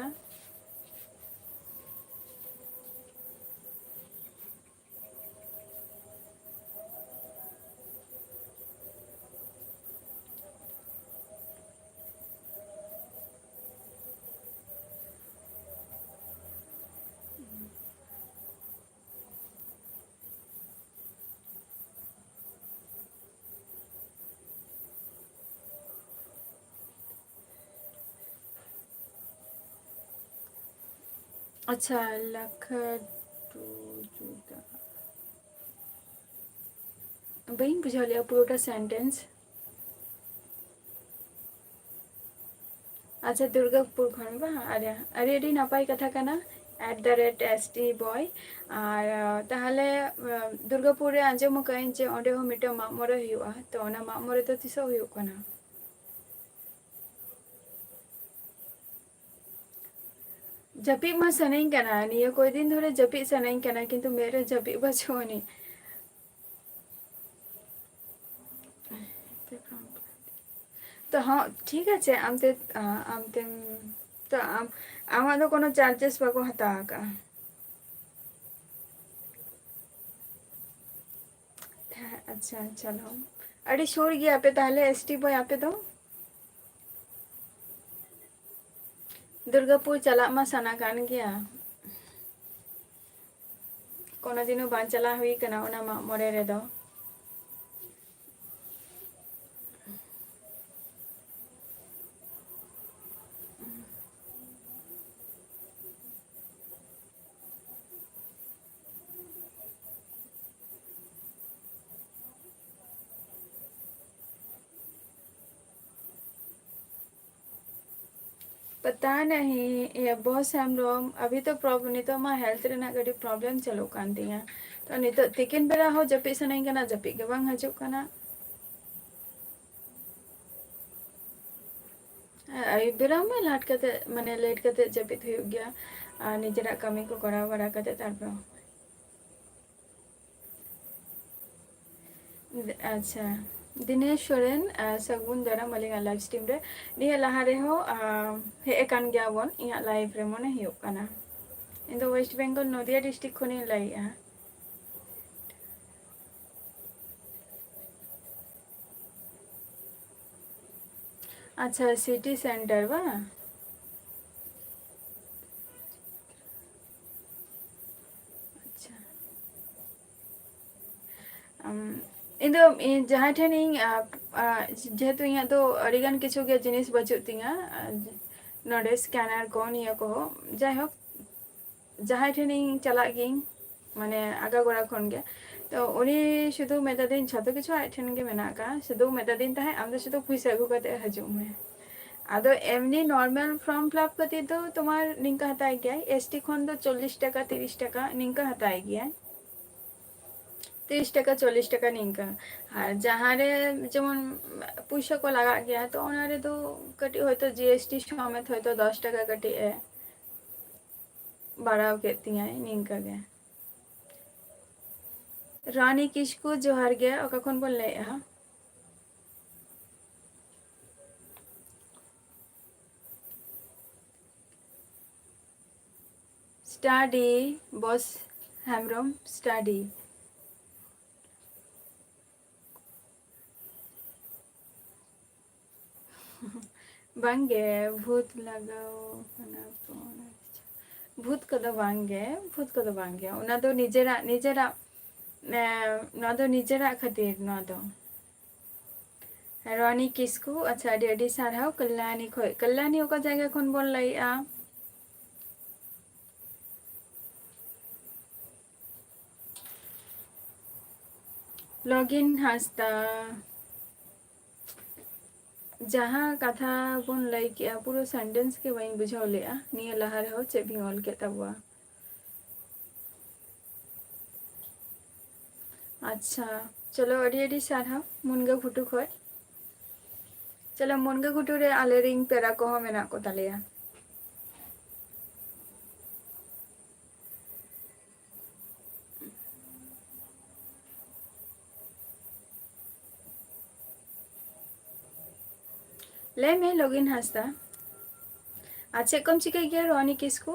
ᱟᱪᱪᱷᱟ, ᱞᱟᱠᱷᱟᱴᱩ ᱡᱩᱫᱟ᱾ ᱵᱟᱹᱧ ᱵᱩᱡᱷᱟᱹᱣ ᱞᱮᱜᱼᱟ ᱯᱩᱨᱟᱹᱴᱟ sentence᱾ ᱟᱪᱪᱷᱟ, ᱫᱩᱨᱜᱟᱯᱩᱨ ᱠᱷᱚᱱ ᱵᱟᱝ? ᱟᱨ ᱟᱹᱰᱤ ᱟᱹᱰᱤ ᱱᱟᱯᱟᱭ ᱠᱟᱛᱷᱟ ᱠᱟᱱᱟ, at the rate S T boy᱾ ᱟᱨ ᱛᱟᱦᱚᱞᱮ, ᱫᱩᱨᱜᱟᱯᱩᱨ ᱨᱮ ᱟᱸᱡᱚᱢ ᱟᱠᱟᱫᱟᱹᱧ ᱡᱮ ᱚᱸᱰᱮ ᱦᱚᱸ ᱢᱤᱫᱴᱟᱝ ᱢᱟᱜ ᱢᱚᱬᱮ ᱦᱩᱭᱩᱜᱼᱟ, ᱛᱚ ᱚᱱᱟ ᱢᱟᱜ ᱢᱚᱬᱮ ᱫᱚ ᱛᱤᱥᱚᱜ ᱦᱩᱭᱩᱜ ᱠᱟᱱᱟ? ᱡᱟᱹᱯᱤᱫ ᱢᱟ ᱥᱟᱱᱟᱧ ᱠᱟᱱᱟ, ᱱᱤᱭᱟᱹ ᱠᱚᱭᱫᱤᱱ ᱫᱷᱚᱨᱮ ᱡᱟᱹᱯᱤᱫ ᱥᱟᱱᱟᱧ ᱠᱟᱱᱟ, ᱠᱤᱱᱛᱩ ᱢᱮᱫ ᱨᱮ ᱡᱟᱹᱯᱤᱫ ᱵᱟᱹᱪᱩᱜ ᱟᱹᱱᱤᱡ᱾ ᱛᱚ ᱦᱚᱸ, ᱴᱷᱤᱠ ᱟᱪᱷᱮ, ᱟᱢ ᱛᱮ, ᱟᱢ ᱛᱮᱢ, ᱛᱚ ᱟᱢ, ᱟᱢᱟᱜ ᱫᱚ ᱠᱳᱱᱳ charges ᱵᱟᱠᱚ ᱦᱟᱛᱟᱣ ᱟᱠᱟᱫᱼᱟ᱾ ᱦᱮᱸ, ᱟᱪᱪᱷᱟ, ᱪᱚᱞᱚ᱾ ᱟᱹᱰᱤ ᱥᱩᱨ ᱜᱮᱭᱟ ᱯᱮ ᱛᱟᱦᱞᱮ, S T boy, ᱟᱯᱮ ᱫᱚ? ᱫᱩᱨᱜᱟᱯᱩᱨ ᱪᱟᱞᱟᱜ ᱢᱟ ᱥᱟᱱᱟ ᱠᱟᱱ ᱜᱮᱭᱟ, ᱠᱳᱱᱳ ᱫᱤᱱ ᱦᱚᱸ ᱵᱟᱝ ᱪᱟᱞᱟᱣ ᱦᱩᱭ ᱠᱟᱱᱟ ᱚᱱᱟ ᱢᱟᱜ ᱢᱚᱬᱮ ᱨᱮᱫᱚ᱾ पता नहीं, ये बॉस हेमब्रम, अभी तो प्रॉब-, ᱱᱤᱛᱚᱜ ᱢᱟ health ᱨᱮᱱᱟᱜ ᱠᱟᱹᱴᱤᱡ problem ᱪᱟᱹᱞᱩᱜ ᱠᱟᱱ ᱛᱤᱧᱟ᱾ ᱛᱚ ᱱᱤᱛᱚᱜ ᱛᱤᱠᱤᱱ ᱵᱮᱲᱟ ᱦᱚᱸ ᱡᱟᱹᱯᱤᱫ ᱥᱟᱱᱟᱧ ᱠᱟᱱᱟ, ᱡᱟᱹᱯᱤᱫ ᱜᱮ ᱵᱟᱝ ᱦᱤᱡᱩᱜ ᱠᱟᱱᱟ᱾ ᱟᱹᱭᱩᱵ ᱵᱮᱲᱟ ᱢᱟ ᱞᱟᱴ ᱠᱟᱛᱮ, ᱢᱟᱱᱮ, ᱞᱮᱴ ᱠᱟᱛᱮ ᱡᱟᱹᱯᱤᱫ ᱦᱩᱭᱩᱜ ᱜᱮᱭᱟ, ᱟᱨ ᱱᱤᱡᱮᱨᱟᱜ ᱠᱟᱹᱢᱤ ᱠᱚ ᱠᱚᱨᱟᱣ ᱵᱟᱲᱟ ᱠᱟᱛᱮ ᱛᱟᱨᱯᱚᱨ᱾ ᱟᱪᱪᱷᱟ, ᱫᱤᱱᱮᱥ ᱥᱚᱨᱮᱱ, ᱟᱨ ᱥᱟᱹᱜᱩᱱ ᱫᱟᱨᱟᱢ ᱟᱹᱞᱤᱧᱟᱜ ᱞᱟᱭᱤᱵᱷ ᱥᱴᱨᱤᱢ ᱨᱮ᱾ ᱱᱤᱭᱟᱹ ᱞᱟᱦᱟ ᱨᱮᱦᱚᱸ, ᱟᱨ, ᱦᱮᱡ ᱟᱠᱟᱱ ᱜᱮᱭᱟ ᱵᱚᱱ ᱤᱧᱟᱹᱜ ᱞᱟᱭᱤᱵᱷ ᱨᱮ, ᱢᱚᱱᱮ ᱦᱩᱭᱩᱜ ᱠᱟᱱᱟ᱾ ᱤᱧ ᱫᱚ ᱳᱭᱮᱥᱴ ᱵᱮᱝᱜᱚᱞ ᱱᱚᱫᱤᱭᱟ ᱰᱤᱥᱴᱨᱤᱠᱴ ᱠᱷᱚᱱᱤᱧ ᱞᱟᱹᱭᱮᱜᱼᱟ᱾ ᱟᱪᱪᱷᱟ, ᱥᱤᱴᱤ ᱥᱮᱱᱴᱟᱨ ᱵᱟᱝ? ᱟᱪᱪᱷᱟ᱾ ᱟᱢ, ᱤᱧ ᱫᱚ, ᱤᱧ ᱡᱟᱦᱟᱸᱭ ᱴᱷᱮᱱ ᱤᱧ, ᱟ, ᱟ, ᱡᱮᱦᱮᱛᱩ ᱤᱧᱟᱹᱜ ᱫᱚ ᱟᱹᱰᱤᱜᱟᱱ ᱠᱤᱪᱷᱩ ᱜᱮ ᱡᱤᱱᱤᱥ ᱵᱟᱹᱪᱩᱜ ᱛᱤᱧᱟᱹ, ᱟ, ᱱᱚᱰᱮ ᱥᱠᱮᱱᱟᱨ ᱠᱚ, ᱱᱤᱭᱟᱹ ᱠᱚᱦᱚᱸ, ᱡᱟᱭᱦᱳᱠ, ᱡᱟᱦᱟᱸᱭ ᱴᱷᱮᱱᱤᱧ ᱪᱟᱞᱟᱜ ᱜᱤᱭᱟᱹᱧ, ᱢᱟᱱᱮ, ᱟᱜᱟᱜᱳᱲᱟ ᱠᱷᱚᱱ ᱜᱮ, ᱛᱚ ᱩᱱᱤ ᱥᱩᱫᱷᱩ ᱢᱮᱛᱟᱫᱤᱧ, ᱡᱷᱚᱛᱚ ᱠᱤᱪᱷᱩ ᱟᱡ ᱴᱷᱮᱱ ᱜᱮ ᱢᱮᱱᱟᱜ ᱟᱠᱟᱫᱼᱟ, ᱥᱩᱫᱷᱩ ᱢᱮᱛᱟᱫᱤᱧ ᱛᱟᱦᱮᱸᱫ, "ᱟᱢ ᱫᱚ ᱥᱩᱫᱷᱩ ᱯᱩᱭᱥᱟᱹ ᱟᱹᱜᱩ ᱠᱟᱛᱮ ᱦᱤᱡᱩᱜ ᱢᱮ᱾" ᱟᱫᱚ ᱮᱢᱱᱤ ᱱᱚᱨᱢᱟᱞ ᱯᱷᱨᱚᱢ ᱯᱷᱤᱞᱟᱯ ᱠᱷᱟᱹᱛᱤᱨ ᱫᱚ ᱛᱳᱢᱟᱨ ᱱᱤᱝᱠᱟ ᱦᱟᱛᱟᱣ ᱜᱮᱭᱟᱭ, ᱮᱥᱴᱤ ᱠᱷᱚᱱ ᱫᱚ ᱪᱚᱞᱞᱤᱥ ᱴᱟᱠᱟ, ᱛᱤᱨᱤᱥ ᱴᱟᱠᱟ ᱱᱤᱝᱠᱟ ᱦᱟᱛᱟᱣ ᱜᱮᱭᱟᱭ, ᱛᱤᱨᱤᱥ ᱴᱟᱠᱟ, ᱪᱚᱞᱞᱤᱥ ᱴᱟᱠᱟ ᱱᱤᱝᱠᱟ᱾ ᱟᱨ ᱡᱟᱦᱟᱸ ᱨᱮ ᱡᱮᱢᱚᱱ ᱯᱩᱭᱥᱟᱹ ᱠᱚ ᱞᱟᱜᱟᱜ ᱜᱮᱭᱟ, ᱛᱚ ᱚᱱᱟ ᱨᱮᱫᱚ ᱠᱟᱹᱴᱤᱡ ᱦᱚᱭᱛᱳ ᱡᱤ ᱮᱥ ᱴᱤ ᱥᱚᱢᱮᱛ ᱦᱚᱭᱛᱳ ᱫᱚᱥ ᱴᱟᱠᱟ ᱠᱟᱹᱴᱤᱡ ᱮ ᱵᱟᱲᱟᱣ ᱠᱮᱫ ᱛᱤᱧᱟᱹᱭ ᱱᱤᱝᱠᱟᱹ ᱜᱮ᱾ ᱨᱟᱱᱤ ᱠᱤᱥᱠᱩ, ᱡᱚᱦᱟᱨ ᱜᱮ, ᱚᱠᱟ ᱠᱷᱚᱱ ᱵᱚᱱ ᱞᱟᱹᱭᱮᱫᱼᱟ? ᱥᱴᱟᱰᱤ, ᱵᱚᱥ ᱦᱮᱢᱵᱨᱚᱢ, ᱥᱴᱟᱰᱤ᱾ ᱵᱟᱝᱜᱮ, ᱵᱷᱩᱛ ᱞᱟᱜᱟᱣ ᱠᱟᱱᱟ ᱠᱚ᱾ ᱵᱷᱩᱛ ᱠᱚᱫᱚ ᱵᱟᱝᱜᱮ, ᱵᱷᱩᱛ ᱠᱚᱫᱚ ᱵᱟᱝᱜᱮ᱾ ᱚᱱᱟ ᱫᱚ ᱱᱤᱡᱮᱨᱟᱜ, ᱱᱤᱡᱮᱨᱟᱜ, ᱮ, ᱱᱚᱣᱟ ᱫᱚ ᱱᱤᱡᱮᱨᱟᱜ ᱠᱷᱟᱹᱛᱤᱨ ᱱᱚᱣᱟ ᱫᱚ᱾ ᱨᱚᱱᱤ ᱠᱤᱥᱠᱩ, ᱟᱪᱪᱷᱟ, ᱟᱹᱰᱤ ᱟᱹᱰᱤ ᱥᱟᱨᱦᱟᱣ ᱠᱟᱞᱞᱟᱱᱤ ᱠᱷᱚᱡ᱾ ᱠᱟᱞᱞᱟᱱᱤ ᱚᱠᱟ ᱡᱟᱭᱜᱟ ᱠᱷᱚᱱ ᱵᱚᱱ ᱞᱟᱹᱭᱮᱜᱼᱟ? ᱞᱚᱜᱤᱱ ᱦᱟᱸᱥᱫᱟ, ᱡᱟᱦᱟᱸ ᱠᱟᱛᱷᱟ ᱵᱚᱱ ᱞᱟᱹᱭ ᱠᱮᱜᱼᱟ, ᱯᱩᱨᱟᱹ ᱥᱮᱱᱴᱮᱱᱥ ᱜᱮ ᱵᱟᱹᱧ ᱵᱩᱡᱷᱟᱹᱣ ᱞᱮᱜᱼᱟ᱾ ᱱᱤᱭᱟᱹ ᱞᱟᱦᱟ ᱨᱮᱦᱚᱸ ᱪᱮᱫ ᱵᱤᱱ ᱚᱞ ᱠᱮᱫ ᱛᱟᱵᱚᱣᱟ? ᱟᱪᱪᱷᱟ, ᱪᱚᱞᱚ, ᱟᱹᱰᱤ ᱟᱹᱰᱤ ᱥᱟᱨᱦᱟᱣ ᱢᱩᱱᱜᱟᱹ ᱜᱷᱩᱴᱩ ᱠᱷᱚᱡ᱾ ᱛᱟᱦᱞᱮ ᱢᱩᱱᱜᱟᱹ ᱜᱷᱩᱴᱩ ᱨᱮ ᱟᱞᱮᱨᱮᱱ ᱯᱮᱲᱟ ᱠᱚᱦᱚᱸ ᱢᱮᱱᱟᱜ ᱠᱚ ᱛᱟᱞᱮᱭᱟ᱾ ᱞᱟᱹᱭ ᱢᱮ ᱞᱚᱜᱤᱱ ᱦᱟᱸᱥᱫᱟ, ᱟᱨ ᱪᱮᱫ ᱠᱚᱢ ᱪᱤᱠᱟᱹᱭ ᱜᱮᱭᱟ ᱨᱚᱱᱤ ᱠᱤᱥᱠᱩ?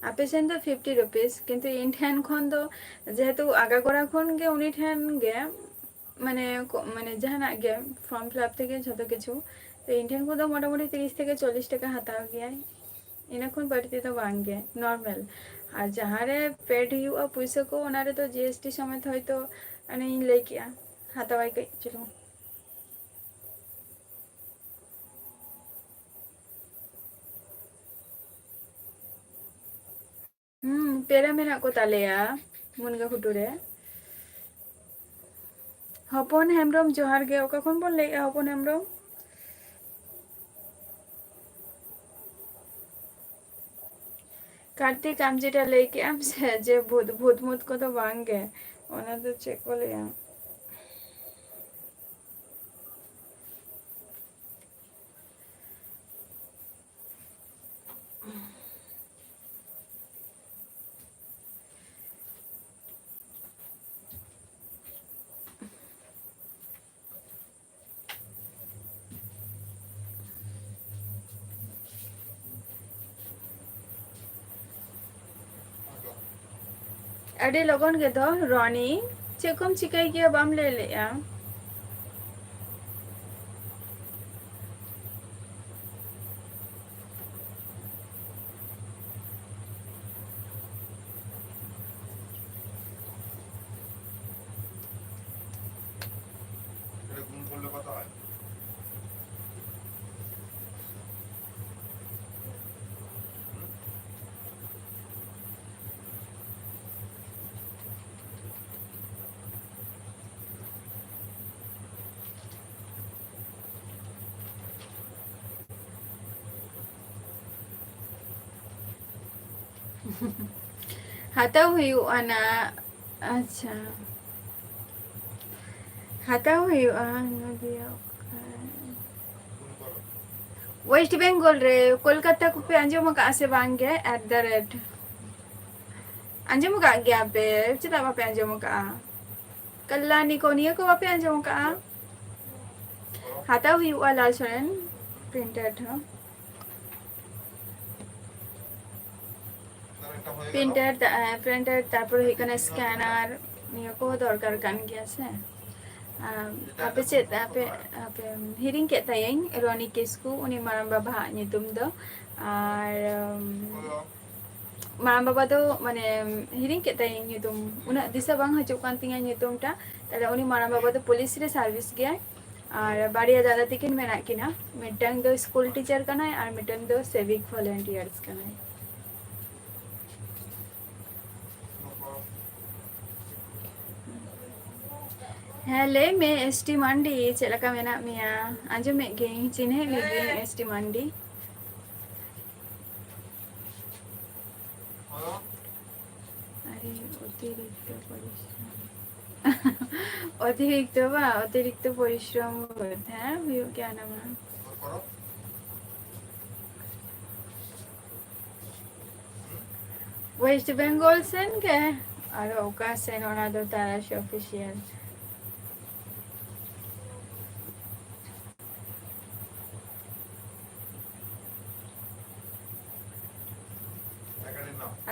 ᱟᱯᱮ ᱥᱮᱱ ᱫᱚ ᱯᱷᱤᱯᱴᱤ ᱨᱩᱯᱤᱥ, ᱠᱤᱱᱛᱩ ᱤᱧ ᱴᱷᱮᱱ ᱠᱷᱚᱱ ᱫᱚ, ᱡᱮᱦᱮᱛᱩ ᱟᱜᱟᱜᱳᱲᱟ ᱠᱷᱚᱱ ᱜᱮ ᱩᱱᱤ ᱴᱷᱮᱱ ᱜᱮ, ᱢᱟᱱᱮ ᱠᱚ-, ᱢᱟᱱᱮ ᱡᱟᱦᱟᱱᱟᱜ ᱜᱮ, ᱯᱷᱚᱨᱢ ᱯᱷᱤᱞᱟᱯ ᱛᱷᱮᱠᱮ ᱡᱷᱚᱛᱚ ᱠᱤᱪᱷᱩ, ᱛᱚ ᱤᱧ ᱴᱷᱮᱱ ᱠᱷᱚᱱ ᱫᱚ ᱢᱚᱴᱟᱢᱩᱴᱤ ᱛᱤᱨᱤᱥ ᱛᱷᱮᱠᱮ ᱪᱚᱞᱞᱤᱥ ᱴᱟᱠᱟ ᱦᱟᱛᱟᱣ ᱜᱮᱭᱟᱭ, ᱤᱱᱟᱹ ᱠᱷᱚᱱ ᱵᱟᱹᱲᱛᱤ ᱫᱚ ᱵᱟᱝ ᱜᱮ, ᱱᱚᱨᱢᱟᱞ᱾ ᱟᱨ ᱡᱟᱦᱟᱸ ᱨᱮ ᱯᱮᱰ ᱦᱩᱭᱩᱜᱼᱟ ᱯᱩᱭᱥᱟᱹ ᱠᱚ, ᱚᱱᱟ ᱨᱮᱫᱚ ᱡᱤ ᱮᱥ ᱴᱤ ᱥᱚᱢᱮᱛ ᱦᱚᱭᱛᱳ, ᱚᱱᱮᱧ ᱞᱟᱹᱭ ᱠᱮᱜᱼᱟ, ᱦᱟᱛᱟᱣᱟᱭ ᱠᱟᱹᱡ ᱪᱩᱞᱩᱝ᱾ ᱦᱩᱸ, ᱯᱮᱲᱟ ᱢᱮᱱᱟᱜ ᱠᱚ ᱛᱟᱞᱮᱭᱟ ᱢᱩᱱᱜᱟᱹ ᱜᱷᱩᱴᱩ ᱨᱮ᱾ ᱦᱚᱯᱚᱱ ᱦᱮᱢᱵᱨᱚᱢ, ᱡᱚᱦᱟᱨ ᱜᱮ᱾ ᱚᱠᱟ ᱠᱷᱚᱱ ᱵᱚᱱ ᱞᱟᱹᱭᱮᱜᱼᱟ, ᱦᱚᱯᱚᱱ ᱦᱮᱢᱵᱨᱚᱢ? ᱠᱟᱨᱛᱤᱠ, ᱟᱢ ᱡᱮᱴᱟ ᱞᱟᱹᱭ ᱠᱮᱜ ᱟᱢ ᱥᱮ, ᱡᱮ ᱵᱷᱩᱛ, ᱵᱷᱩᱛ ᱢᱩᱛ ᱠᱚᱫᱚ ᱵᱟᱝ ᱜᱮ, ᱚᱱᱟ ᱫᱚ ᱪᱮᱫ ᱠᱚ ᱞᱟᱹᱭᱟ? ᱟᱹᱰᱤ ᱞᱚᱜᱚᱱ ᱜᱮᱫᱚ, ᱨᱚᱱᱤ, ᱪᱮᱫ ᱠᱚᱢ ᱪᱤᱠᱟᱹᱭ ᱜᱮᱭᱟ, ᱵᱟᱢ ᱞᱟᱹᱭ ᱞᱮᱜᱼᱟ? ᱦᱟᱛᱟᱣ ᱦᱩᱭᱩᱜᱼᱟ ᱱᱟ᱾ ᱟᱪᱪᱷᱟ᱾ ᱦᱟᱛᱟᱣ ᱦᱩᱭᱩᱜᱼᱟ ᱱᱚᱫᱤᱭᱟ᱾ ᱚᱠᱟ? ᱳᱭᱮᱥᱴ ᱵᱮᱝᱜᱚᱞ ᱨᱮ ᱠᱳᱞᱠᱟᱛᱟ ᱠᱚᱯᱮ ᱟᱸᱡᱚᱢ ᱟᱠᱟᱫᱼᱟ ᱥᱮ ᱵᱟᱝ ᱜᱮ? At the rate. ᱟᱸᱡᱚᱢ ᱟᱠᱟᱫ ᱜᱮᱭᱟ ᱯᱮ, ᱪᱮᱫᱟᱜ ᱵᱟᱯᱮ ᱟᱸᱡᱚᱢ ᱟᱠᱟᱫᱼᱟ? ᱠᱟᱞᱞᱟᱱᱤ ᱠᱚ, ᱱᱤᱭᱟᱹ ᱠᱚ ᱵᱟᱯᱮ ᱟᱸᱡᱚᱢ ᱟᱠᱟᱫᱼᱟ? ᱦᱟᱛᱟᱣ ᱦᱩᱭᱩᱜᱼᱟ ᱞᱟᱞ ᱥᱚᱨᱮᱱ ᱯᱨᱤᱱᱴᱮᱰ ᱦᱚᱸ᱾ ᱯᱨᱤᱱᱴᱟᱨ, ᱯᱨᱤᱱᱴᱟᱨ, ᱛᱟᱨᱯᱚᱨᱮ ᱦᱩᱭᱩᱜ ᱠᱟᱱᱟ ᱥᱠᱮᱱᱟᱨ, ᱱᱤᱭᱟᱹ ᱠᱚ ᱫᱚᱨᱠᱟᱨ ᱠᱟᱱ ᱜᱮᱭᱟ ᱥᱮ᱾ ᱟᱢ, ᱟᱯᱮ ᱪᱮᱫ, ᱟᱯᱮ, ᱟᱯᱮ, ᱦᱤᱲᱤᱧ ᱠᱮᱫ ᱛᱟᱭᱟᱹᱧ, ᱨᱚᱱᱤ ᱠᱤᱥᱠᱩ, ᱩᱱᱤ ᱢᱟᱨᱟᱝ ᱵᱟᱵᱟᱣᱟᱜ ᱧᱩᱛᱩᱢ ᱫᱚ᱾ ᱟᱨ, ᱩᱢ, ᱢᱟᱨᱟᱝ ᱵᱟᱵᱟ ᱫᱚ, ᱢᱟᱱᱮ, ᱦᱤᱲᱤᱧ ᱠᱮᱫ ᱛᱟᱭᱟᱹᱧ ᱧᱩᱛᱩᱢ, ᱩᱱᱟᱹᱜ ᱫᱤᱥᱟᱹ ᱵᱟᱝ ᱦᱤᱡᱩᱜ ᱠᱟᱱ ᱛᱤᱧᱟᱹ ᱧᱩᱛᱩᱢ ᱴᱟ᱾ ᱛᱟᱦᱞᱮ ᱩᱱᱤ ᱢᱟᱨᱟᱝ ᱵᱟᱵᱟ ᱫᱚ ᱯᱩᱞᱤᱥ ᱨᱮ ᱥᱟᱨᱵᱷᱤᱥ ᱜᱮᱭᱟᱭ᱾ ᱟᱨ ᱵᱟᱨᱭᱟ ᱫᱟᱫᱟ ᱛᱟᱹᱠᱤᱱ ᱢᱮᱱᱟᱜ ᱠᱤᱱᱟ, ᱢᱤᱫᱴᱟᱝ ᱫᱚ ᱥᱠᱩᱞ ᱴᱤᱪᱟᱨ ᱠᱟᱱᱟᱭ ᱟᱨ ᱢᱤᱫᱴᱟᱝ ᱫᱚ ᱥᱮᱵᱷᱤᱠ ᱵᱷᱚᱞᱮᱱᱴᱤᱭᱟᱨᱥ ᱠᱟᱱᱟᱭ᱾ ᱦᱮᱸ, ᱞᱟᱹᱭ ᱢᱮ ᱮᱥ ᱴᱤ ᱢᱟᱱᱰᱤ, ᱪᱮᱫ ᱞᱮᱠᱟ ᱢᱮᱱᱟᱜ ᱢᱮᱭᱟ? ᱟᱸᱡᱚᱢᱮᱫ ᱜᱤᱭᱟᱹᱧ, ᱪᱤᱱᱦᱟᱹᱣᱮᱫ ᱢᱮ ᱜᱤᱭᱟᱹᱧ ᱮᱥ ᱴᱤ ᱢᱟᱱᱰᱤ᱾ ᱟᱨᱮ, ᱚᱛᱤᱨᱤᱠᱛᱚ ᱯᱚᱨᱤᱥᱨᱚᱢ᱾ ᱚᱛᱤᱨᱤᱠᱛᱚ ᱵᱟ, ᱚᱛᱤᱨᱤᱠᱛᱚ ᱯᱚᱨᱤᱥᱨᱚᱢ ᱵᱚᱞᱛᱮ, ᱦᱮᱸ, ᱦᱩᱭᱩᱜ ᱜᱮᱭᱟ ᱚᱱᱟ ᱢᱟ᱾ ᱳᱭᱮᱥᱴ ᱵᱮᱝᱜᱚᱞ ᱥᱮᱱ ᱜᱮ, ᱟᱨ ᱚᱠᱟ ᱥᱮᱱ, ᱚᱱᱟ ᱫᱚ ᱛᱟᱨᱟᱥ ᱚᱯᱷᱤᱥᱤᱭᱟᱞ᱾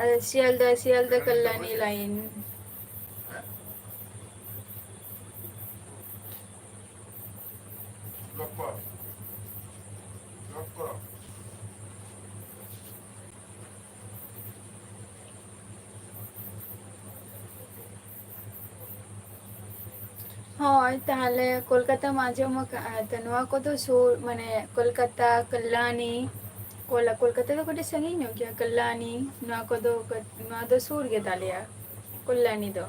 ᱟᱨ ᱥᱤᱭᱟᱞᱫᱟ, ᱥᱤᱭᱟᱞᱫᱟ ᱠᱟᱞᱞᱟᱱᱤ ᱞᱟᱭᱤᱱ᱾ ᱦᱳᱭ, ᱛᱟᱦᱞᱮ ᱠᱳᱞᱠᱟᱛᱟᱢ ᱟᱸᱡᱚᱢ ᱟᱠᱟᱫᱼᱟ, ᱛᱚ ᱱᱚᱣᱟ ᱠᱚᱫᱚ ᱥᱩᱨ, ᱢᱟᱱᱮ ᱠᱳᱞᱠᱟᱛᱟ, ᱠᱟᱞᱞᱟᱱᱤ, ᱠᱳᱞᱟ-, ᱠᱳᱞᱠᱟᱛᱟ ᱫᱚ ᱠᱟᱹᱴᱤᱡ ᱥᱟᱺᱜᱤᱧ ᱧᱚᱜ ᱜᱮᱭᱟ, ᱠᱟᱞᱞᱟᱱᱤ, ᱱᱚᱣᱟ ᱠᱚᱫᱚ ᱠᱟᱹ-, ᱱᱚᱣᱟ ᱫᱚ ᱥᱩᱨ ᱜᱮ ᱛᱟᱞᱮᱭᱟ, ᱠᱚᱞᱞᱟᱱᱤ ᱫᱚ᱾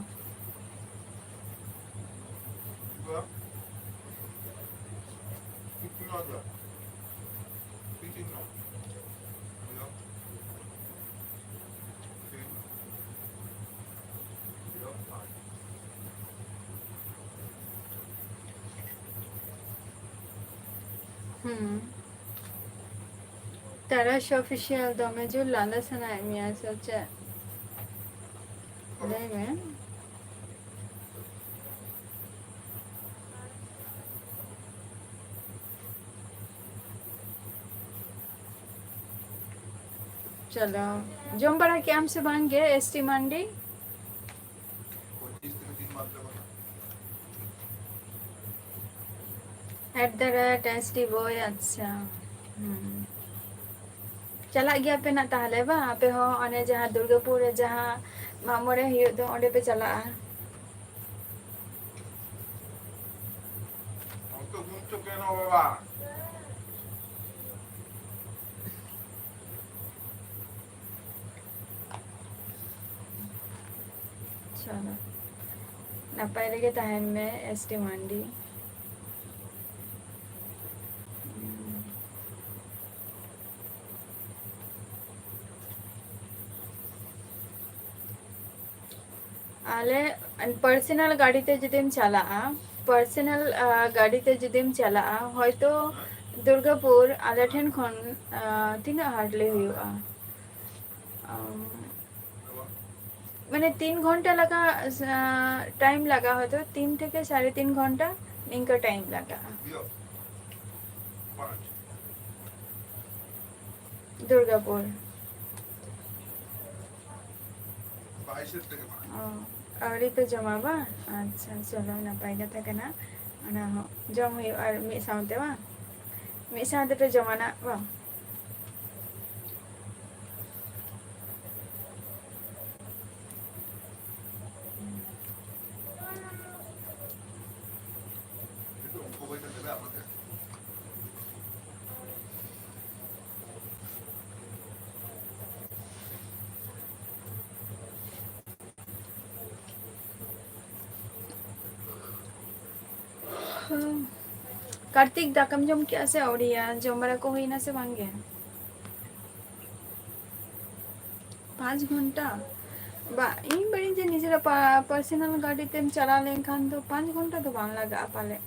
ᱦᱩᱸ᱾ ᱛᱟᱨᱟᱥ ᱚᱯᱷᱤᱥᱤᱭᱟᱞ, ᱫᱚᱢᱮ ᱡᱳᱨ ᱞᱟᱸᱫᱟ ᱥᱟᱱᱟᱭᱮᱫ ᱢᱮᱭᱟ ᱥᱮ ᱪᱮᱫ? ᱞᱟᱹᱭ ᱢᱮ᱾ ᱪᱚᱞᱚ, ᱡᱚᱢ ᱵᱟᱲᱟ ᱠᱮᱜ ᱟᱢ ᱥᱮ ᱵᱟᱝ ᱜᱮ, ᱮᱥ ᱴᱤ ᱢᱟᱱᱰᱤ? At the rate S T boy, ᱟᱪᱪᱷᱟ᱾ ᱦᱩᱸ᱾ ᱪᱟᱞᱟᱜ ᱜᱮᱭᱟ ᱯᱮ ᱱᱟᱜ ᱛᱟᱦᱞᱮ ᱵᱟᱝ? ᱟᱯᱮ ᱦᱚᱸ ᱚᱱᱮ ᱡᱟᱦᱟᱸ ᱫᱩᱨᱜᱟᱹᱯᱩᱨ ᱨᱮ ᱡᱟᱦᱟᱸ ᱢᱟᱜ ᱢᱚᱬᱮ ᱦᱩᱭᱩᱜ ᱫᱚ, ᱚᱸᱰᱮ ᱯᱮ ᱪᱟᱞᱟᱜᱼᱟ? ᱪᱚᱞᱚ, ᱱᱟᱯᱟᱭ ᱨᱮᱜᱮ ᱛᱟᱦᱮᱱ ᱢᱮ, ᱮᱥ ᱴᱤ ᱢᱟᱱᱰᱤ᱾ ᱟᱞᱮ ᱯᱟᱨᱥᱚᱱᱟᱞ ᱜᱟᱹᱰᱤ ᱛᱮ ᱡᱩᱫᱤᱢ ᱪᱟᱞᱟᱜᱼᱟ, ᱯᱟᱨᱥᱚᱱᱟᱞ, ᱟ, ᱜᱟᱹᱰᱤ ᱛᱮ ᱡᱩᱫᱤᱢ ᱪᱟᱞᱟᱜᱼᱟ, ᱦᱚᱭᱛᱳ ᱫᱩᱨᱜᱟᱯᱩᱨ ᱟᱞᱮ ᱴᱷᱮᱱ ᱠᱷᱚᱱ, ᱟ, ᱛᱤᱱᱟᱹᱜ hardly ᱦᱩᱭᱩᱜᱼᱟ? ᱟᱢ, ᱢᱟᱱᱮ ᱛᱤᱱ ᱜᱷᱚᱱᱴᱟ ᱞᱮᱠᱟ, ᱟ, time ᱞᱟᱜᱟᱜᱼᱟ, ᱦᱚᱭᱛᱳ ᱛᱤᱱ ᱛᱷᱮᱠᱮ ᱥᱟᱲᱮ ᱛᱤᱱ ᱜᱷᱚᱱᱴᱟ ᱱᱤᱝᱠᱟᱹ time ᱞᱟᱜᱟᱜᱼᱟ᱾ ᱫᱩᱨᱜᱟᱯᱩᱨ᱾ ᱚ, ᱟᱹᱣᱨᱤ ᱯᱮ ᱡᱚᱢᱟ ᱵᱟᱝ? ᱟᱪᱪᱷᱟ, ᱪᱚᱞᱚ, ᱱᱟᱯᱟᱭ ᱠᱟᱛᱷᱟ ᱠᱟᱱᱟ᱾ ᱚᱱᱟ ᱦᱚᱸ ᱡᱚᱢ ᱦᱩᱭᱩᱜᱼᱟ ᱟᱨ ᱢᱤᱫ ᱥᱟᱶᱛᱮ ᱵᱟᱝ? ᱢᱤᱫ ᱥᱟᱶ ᱛᱮᱯᱮ ᱡᱚᱢᱟ ᱱᱟᱜ ᱵᱟᱝ? ᱠᱟᱨᱛᱤᱠ, ᱫᱟᱠᱟᱢ ᱡᱚᱢ ᱠᱮᱜᱼᱟ ᱥᱮ ᱟᱹᱣᱨᱤᱭᱟ? ᱡᱚᱢ ᱵᱟᱲᱟ ᱠᱚ ᱦᱩᱭᱱᱟ ᱥᱮ ᱵᱟᱝ ᱜᱮ? ᱯᱟᱸᱪ ᱜᱷᱚᱱᱴᱟ? ᱵᱟ, ᱤᱧ ᱵᱟᱲᱟᱭᱟᱹᱧ ᱡᱮ ᱱᱤᱡᱮᱨᱟᱜ ᱯᱟ-, personal ᱜᱟᱹᱰᱤ ᱛᱮᱢ ᱪᱟᱞᱟᱣ ᱞᱮᱱᱠᱷᱟᱱ ᱫᱚ ᱯᱟᱸᱪ ᱜᱷᱚᱱᱴᱟ ᱫᱚ ᱵᱟᱝ ᱞᱟᱜᱟᱜᱼᱟ ᱯᱟᱞᱮ᱾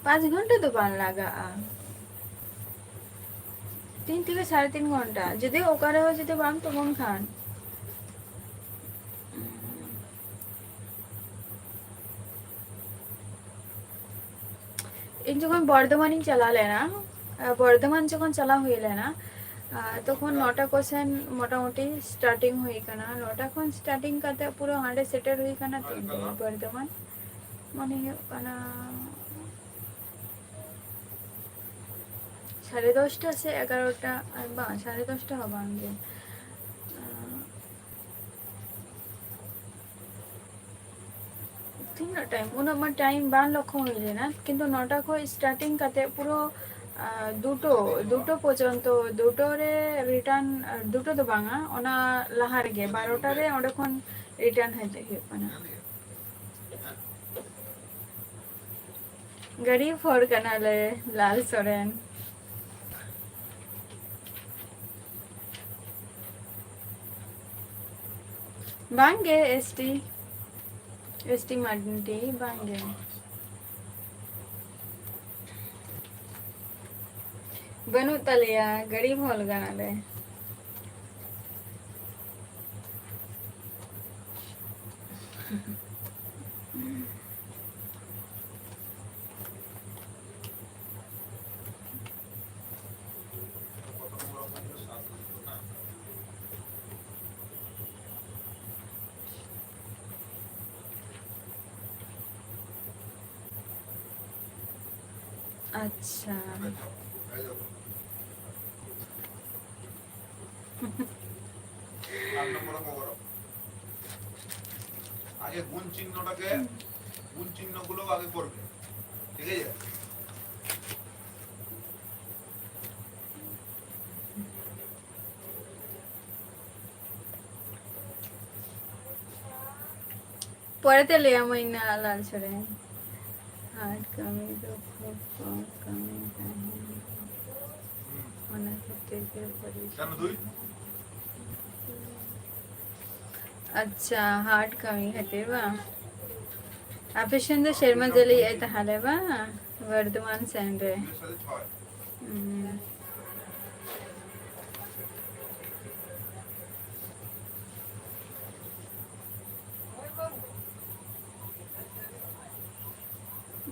ᱯᱟᱸᱪ ᱜᱷᱚᱱᱴᱟ ᱫᱚ ᱵᱟᱝ ᱞᱟᱜᱟᱜᱼᱟ, ᱛᱤᱱ ᱛᱷᱮᱠᱮ ᱥᱟᱲᱮ ᱛᱤᱱ ᱜᱷᱚᱱᱴᱟ, ᱡᱩᱫᱤ ᱚᱠᱟ ᱨᱮᱦᱚᱸ ᱡᱩᱫᱤ ᱵᱟᱢ ᱛᱩᱸᱜᱩᱱ ᱠᱷᱟᱱ᱾ ᱤᱧ ᱡᱚᱠᱷᱚᱱ ᱵᱚᱨᱫᱷᱚᱢᱟᱱᱤᱧ ᱪᱟᱞᱟᱣ ᱞᱮᱱᱟ, ᱟᱸ, ᱵᱚᱨᱫᱷᱚᱢᱟᱱ ᱡᱚᱠᱷᱚᱱ ᱪᱟᱞᱟᱣ ᱦᱩᱭ ᱞᱮᱱᱟ, ᱟᱸ, ᱛᱚᱠᱷᱚᱱ ᱱᱚᱴᱟ ᱠᱚ ᱥᱮᱱ ᱢᱚᱴᱟᱢᱩᱴᱤ starting ᱦᱩᱭ ᱠᱟᱱᱟ᱾ ᱱᱚᱴᱟ ᱠᱷᱚᱱ starting ᱠᱟᱛᱮ ᱯᱩᱨᱟᱹ ᱦᱟᱸᱰᱮ ᱥᱮᱴᱮᱨ ᱦᱩᱭ ᱠᱟᱱᱟ ᱛᱤᱱ ᱨᱮ? ᱵᱚᱨᱫᱷᱚᱢᱟᱱ ᱢᱚᱱᱮ ᱦᱩᱭᱩᱜ ᱠᱟᱱᱟ ᱥᱟᱲᱮ ᱫᱚᱥᱴᱟ ᱥᱮ ᱮᱜᱟᱨᱚᱴᱟ, ᱟᱨ ᱵᱟᱝ, ᱥᱟᱲᱮ ᱫᱚᱥᱴᱟ ᱦᱚᱸ ᱵᱟᱝ ᱜᱮ᱾ ᱟᱸ, ᱛᱤᱱᱟᱹᱜ time? ᱩᱱᱟᱹᱜ ᱢᱟ time ᱵᱟᱝ ᱞᱚᱠᱠᱷᱚ ᱦᱩᱭ ᱞᱮᱱᱟ, ᱠᱤᱱᱛᱩ ᱱᱚᱴᱟ ᱠᱷᱚᱱ starting ᱠᱟᱛᱮ ᱯᱩᱨᱟᱹ, ᱟᱸ, ᱫᱩᱴᱳ, ᱫᱩᱴᱳ ᱯᱚᱨᱡᱚᱱᱛᱚ, ᱫᱩᱴᱳ ᱨᱮ return, ᱟᱸ, ᱫᱩᱴᱳ ᱫᱚ ᱵᱟᱝᱟ, ᱚᱱᱟ ᱞᱟᱦᱟ ᱨᱮᱜᱮ ᱵᱟᱨᱚᱴᱟ ᱨᱮ ᱚᱸᱰᱮ ᱠᱷᱚᱱ return ᱦᱤᱡᱩᱜ ᱦᱩᱭᱩᱜ ᱠᱟᱱᱟ᱾ ᱜᱟᱹᱰᱤ ᱦᱚᱲ ᱠᱟᱱᱟᱞᱮ, ᱞᱟᱞ ᱥᱚᱨᱮᱱ᱾ ᱵᱟᱝᱜᱮ, S T, S T Mardi ᱵᱟᱝᱜᱮ᱾ ᱵᱟᱹᱱᱩᱜ ᱛᱟᱞᱮᱭᱟ, ᱜᱟᱹᱰᱤ ᱦᱚᱲ ᱠᱟᱱᱟᱞᱮ᱾ ᱟᱪᱪᱷᱟ᱾ আট নম্বরে কবর। আগে গুণ চিহ্নটাকে, গুণ চিহ্নগুলো আগে করবে, ঠিক আছে? ᱯᱚᱨᱮᱛᱮ ᱞᱟᱹᱭᱟᱢᱟᱹᱧ ᱱᱟ, ᱞᱟᱞ ᱥᱚᱨᱮᱱ᱾ ᱦᱟᱨᱰ ᱠᱟᱹᱢᱤ ᱫᱚ ᱠᱷᱩᱵ ᱠᱚᱢ ᱠᱟᱹᱢᱤ ᱛᱟᱦᱮᱱ, ᱚᱱᱟ ᱠᱷᱟᱹᱛᱤᱨ ᱜᱮ ᱯᱚᱨᱤᱥ- ᱟᱪᱪᱷᱟ, ᱦᱟᱨᱰ ᱠᱟᱹᱢᱤ ᱠᱷᱟᱹᱛᱤᱨ ᱵᱟᱝ? ᱟᱯᱮ ᱥᱮᱱ ᱫᱚ ᱥᱮᱨᱢᱟ ᱡᱟᱹᱲᱤᱭᱮᱜᱼᱟᱭ ᱛᱟᱦᱞᱮ ᱵᱟᱝ? ᱵᱚᱨᱫᱷᱚᱢᱟᱱ ᱥᱮᱱ ᱨᱮ᱾ ᱦᱩᱸ᱾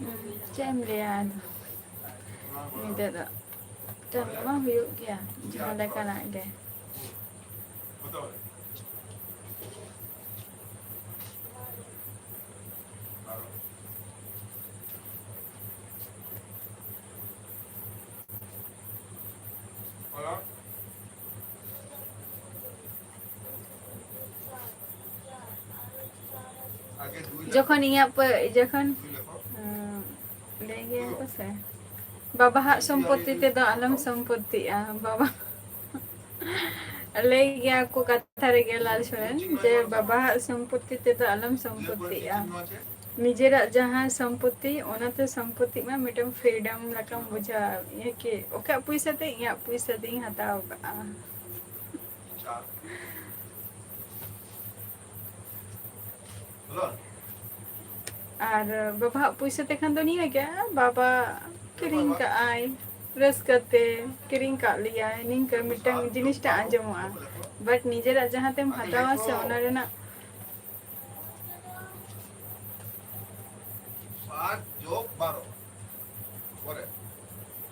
ᱦᱩᱸ, ᱪᱮᱫ ᱮᱢ ᱞᱟᱹᱭᱟ ᱟᱫᱚ? ᱱᱤᱛᱚᱜ ᱫᱚ ᱪᱟᱞᱟᱜ ᱢᱟ ᱦᱩᱭᱩᱜ ᱜᱮᱭᱟ, ᱡᱟᱦᱟᱸ ᱞᱮᱠᱟᱱᱟᱜ ᱜᱮ᱾ ᱡᱚᱠᱷᱚᱱ ᱤᱧᱟᱹᱜ ᱯᱟᱹ-, ᱡᱚᱠᱷᱚᱱ, ᱩᱸ, ᱞᱟᱹᱭ ᱜᱮᱭᱟ ᱠᱚ ᱥᱮ, ᱵᱟᱵᱟᱣᱟᱜ ᱥᱚᱢᱯᱚᱛᱤ ᱛᱮᱫᱚ ᱟᱞᱚᱢ ᱥᱚᱢᱯᱚᱛᱤᱜᱼᱟ, ᱵᱟᱵᱟ᱾ ᱞᱟᱹᱭ ᱜᱮᱭᱟ ᱠᱚ ᱠᱟᱛᱷᱟ ᱨᱮᱜᱮ ᱞᱟᱞ ᱥᱚᱨᱮᱱ ᱡᱮ, "ᱵᱟᱵᱟᱣᱟᱜ ᱥᱚᱢᱯᱚᱛᱤ ᱛᱮᱫᱚ ᱟᱞᱚᱢ ᱥᱚᱢᱯᱚᱛᱤᱜᱼᱟ, ᱱᱤᱡᱮᱨᱟᱜ ᱡᱟᱦᱟᱸ ᱥᱚᱢᱯᱚᱛᱤ, ᱚᱱᱟᱛᱮ ᱥᱚᱢᱯᱚᱛᱤᱜ ᱢᱟ, ᱢᱤᱫᱴᱟᱝ freedom ᱞᱮᱠᱟᱢ ᱵᱩᱡᱷᱟᱹᱣᱟ, ᱤᱭᱟᱹ ᱠᱤ, ᱚᱠᱚᱭᱟᱜ ᱯᱚᱭᱥᱟ ᱛᱮ ᱤᱧᱟᱹᱜ ᱯᱚᱭᱥᱟ ᱛᱮᱧ ᱦᱟᱛᱟᱣ ᱠᱟᱜᱼᱟ?" ᱟᱨ ᱵᱟᱵᱟᱣᱟᱜ ᱯᱩᱭᱥᱟᱹ ᱛᱮᱠᱷᱟᱱ ᱫᱚ ᱱᱤᱭᱟᱹ ᱜᱮ, ᱵᱟᱵᱟ ᱠᱤᱨᱤᱧ ᱠᱟᱜᱼᱟᱭ, ᱨᱟᱹᱥᱠᱟᱹ ᱛᱮ ᱠᱤᱨᱤᱧ ᱠᱟᱜ ᱞᱮᱭᱟᱭ, ᱱᱤᱝᱠᱟᱹ ᱢᱤᱫᱴᱟᱝ ᱡᱤᱱᱤᱥᱴᱟ ᱟᱸᱡᱚᱢᱚᱜᱼᱟ᱾ But ᱱᱤᱡᱮᱨᱟᱜ ᱡᱟᱦᱟᱸ ᱛᱮᱢ ᱦᱟᱛᱟᱣᱟ ᱥᱮ, ᱚᱱᱟ ᱨᱮᱱᱟᱜ ᱥᱟᱛ ᱡᱳᱜᱽ ᱵᱟᱨᱚ ᱯᱚᱨᱮ,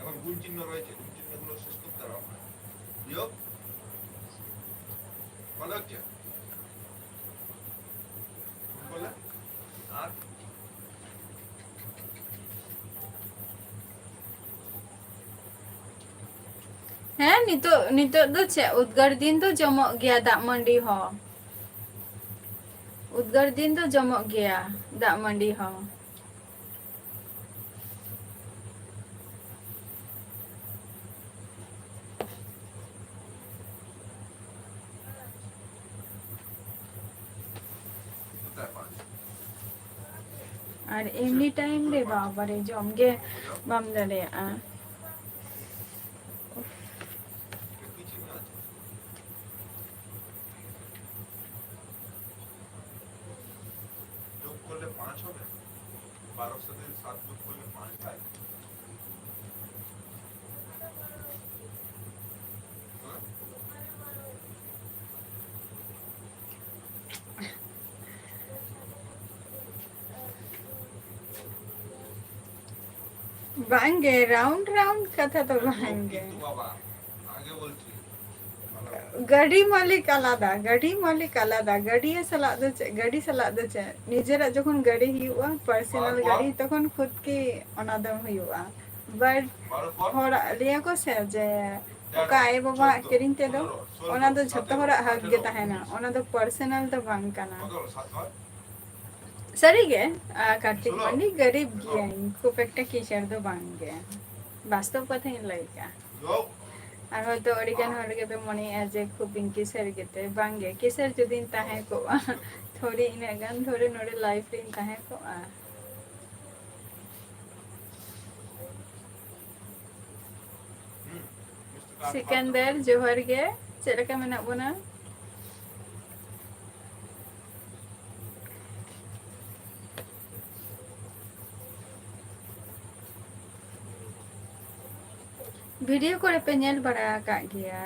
এখন গুণ চিহ্ন রয়েছে, গুণ চিহ্নগুলো শেষ করতে হবে। বিয়োগ, বলো হচ্ছে, গুণ করলে আর ᱦᱮᱸ, ᱱᱤᱛᱚᱜ, ᱱᱤᱛᱚᱜ ᱫᱚ ᱪᱮᱫ, ᱩᱫᱽᱜᱟᱹᱨ ᱫᱤᱱ ᱫᱚ ᱡᱚᱢᱚᱜ ᱜᱮᱭᱟ ᱫᱟᱜ ᱢᱟᱹᱰᱤ ᱦᱚᱸ᱾ ᱩᱫᱽᱜᱟᱹᱨ ᱫᱤᱱ ᱫᱚ ᱡᱚᱢᱚᱜ ᱜᱮᱭᱟ ᱫᱟᱜ ᱢᱟᱹᱰᱤ ᱦᱚᱸ᱾ ᱟᱨ ᱮᱢᱱᱤ time ᱨᱮ ᱵᱟᱵᱟᱨᱮ ᱡᱚᱢ ᱜᱮ ᱵᱟᱢ ᱫᱟᱲᱮᱭᱟᱜᱼᱟ᱾ যোগ করলে পাঁচ হবে। বারোর সাথে সাত যোগ করলে পাঁচ হয়। হ্যাঁ? ᱵᱟᱝᱜᱮ, round round ᱠᱟᱛᱷᱟ ᱫᱚ ᱵᱟᱝᱜᱮ᱾ ᱵᱟᱵᱟ, ᱟᱜᱮ ᱵᱚᱞᱪᱤ᱾ ᱜᱟᱹᱰᱤ ᱢᱟᱹᱞᱤᱠ ᱟᱞᱟᱫᱟ, ᱜᱟᱹᱰᱤ ᱢᱟᱹᱞᱤᱠ ᱟᱞᱟᱫᱟ᱾ ᱜᱟᱹᱰᱤ ᱥᱟᱞᱟᱜ ᱫᱚ ᱪᱮᱫ, ᱜᱟᱹᱰᱤ ᱥᱟᱞᱟᱜ ᱫᱚ ᱪᱮᱫ? ᱱᱤᱡᱮᱨᱟᱜ ᱡᱚᱠᱷᱚᱱ ᱜᱟᱹᱰᱤ ᱦᱩᱭᱩᱜᱼᱟ, personal ᱵᱟᱨᱚ ᱜᱟᱹᱰᱤ, ᱛᱚᱠᱷᱚᱱ ᱠᱷᱩᱫ ᱠᱤ ᱚᱱᱟ ᱫᱚ ᱦᱩᱭᱩᱜᱼᱟ᱾ But ᱵᱟᱨᱚ ᱯᱚᱨ ᱦᱚᱲᱟᱜ ᱞᱟᱹᱭᱟ ᱠᱚ ᱥᱮ ᱡᱮ ᱛᱮᱨᱚ, ᱚᱠᱟ ᱟᱭᱳ ᱵᱟᱵᱟᱣᱟᱜ ᱪᱳᱫᱫᱳ, ᱠᱤᱨᱤᱧ ᱛᱮᱫᱚ, ᱯᱚᱱᱮᱨᱚ, ᱥᱳᱞᱳ, ᱚᱱᱟ ᱫᱚ ᱡᱷᱚᱛᱚ ᱥᱚᱛᱮᱨᱚ, ᱦᱚᱲᱟᱜ ᱦᱟᱠ ᱜᱮ ᱟᱴᱷᱮᱨᱚ᱾ ᱛᱟᱦᱮᱱᱟ, ᱚᱱᱟ ᱫᱚ personal ᱫᱚ ᱵᱟᱝ ᱠᱟᱱᱟ᱾ ᱠᱚᱛᱚ ᱦᱚᱲ? ᱥᱟᱛ ᱦᱚᱲ? ᱥᱟᱹᱨᱤᱜᱮ, ᱟ, ᱠᱟᱨᱛᱤᱠ ᱥᱳᱞᱳ? ᱢᱟᱱᱰᱤ ᱜᱟᱹᱨᱤᱵ ᱦᱚᱸ᱾ ᱜᱮᱭᱟᱹᱧ, ᱠᱷᱩᱵ ᱮᱠᱴᱟ ᱠᱤᱥᱟᱹᱬ ᱫᱚ ᱵᱟᱝ ᱜᱮ, ᱵᱟᱥᱛᱚᱵ ᱠᱟᱛᱷᱟᱧ ᱞᱟᱹᱭ ᱠᱟᱜᱼᱟ᱾ ᱟᱨ ᱦᱚᱭᱛᱳ ᱟᱹᱰᱤ ᱜᱟᱱ ᱦᱚᱲ ᱜᱮᱯᱮ ᱢᱚᱱᱮᱭᱮᱜᱼᱟ ᱡᱮ ᱠᱷᱩᱵ ᱤᱧ ᱠᱤᱥᱟᱹᱬ ᱜᱮᱛᱮ, ᱵᱟᱝᱜᱮ, ᱠᱤᱥᱟᱹᱬ ᱡᱩᱫᱤᱧ ᱛᱟᱦᱮᱸ ᱠᱚᱜᱼᱟ, ᱛᱷᱚᱲᱤ ᱤᱱᱟᱹᱜ ᱜᱟᱱ ᱛᱷᱚᱲᱤ ᱱᱚᱰᱮ live ᱨᱤᱧ ᱛᱟᱦᱮᱸ ᱠᱚᱜᱼᱟ᱾ ᱥᱤᱠᱟᱱᱫᱟᱨ, ᱡᱚᱦᱟᱨ ᱜᱮ, ᱪᱮᱫ ᱞᱮᱠᱟ ᱢᱮᱱᱟᱜ ᱵᱚᱱᱟ? ᱵᱷᱤᱰᱤᱭᱳ ᱠᱚᱨᱮ ᱯᱮ ᱧᱮᱞ ᱵᱟᱲᱟ ᱟᱠᱟᱫ ᱜᱮᱭᱟ᱾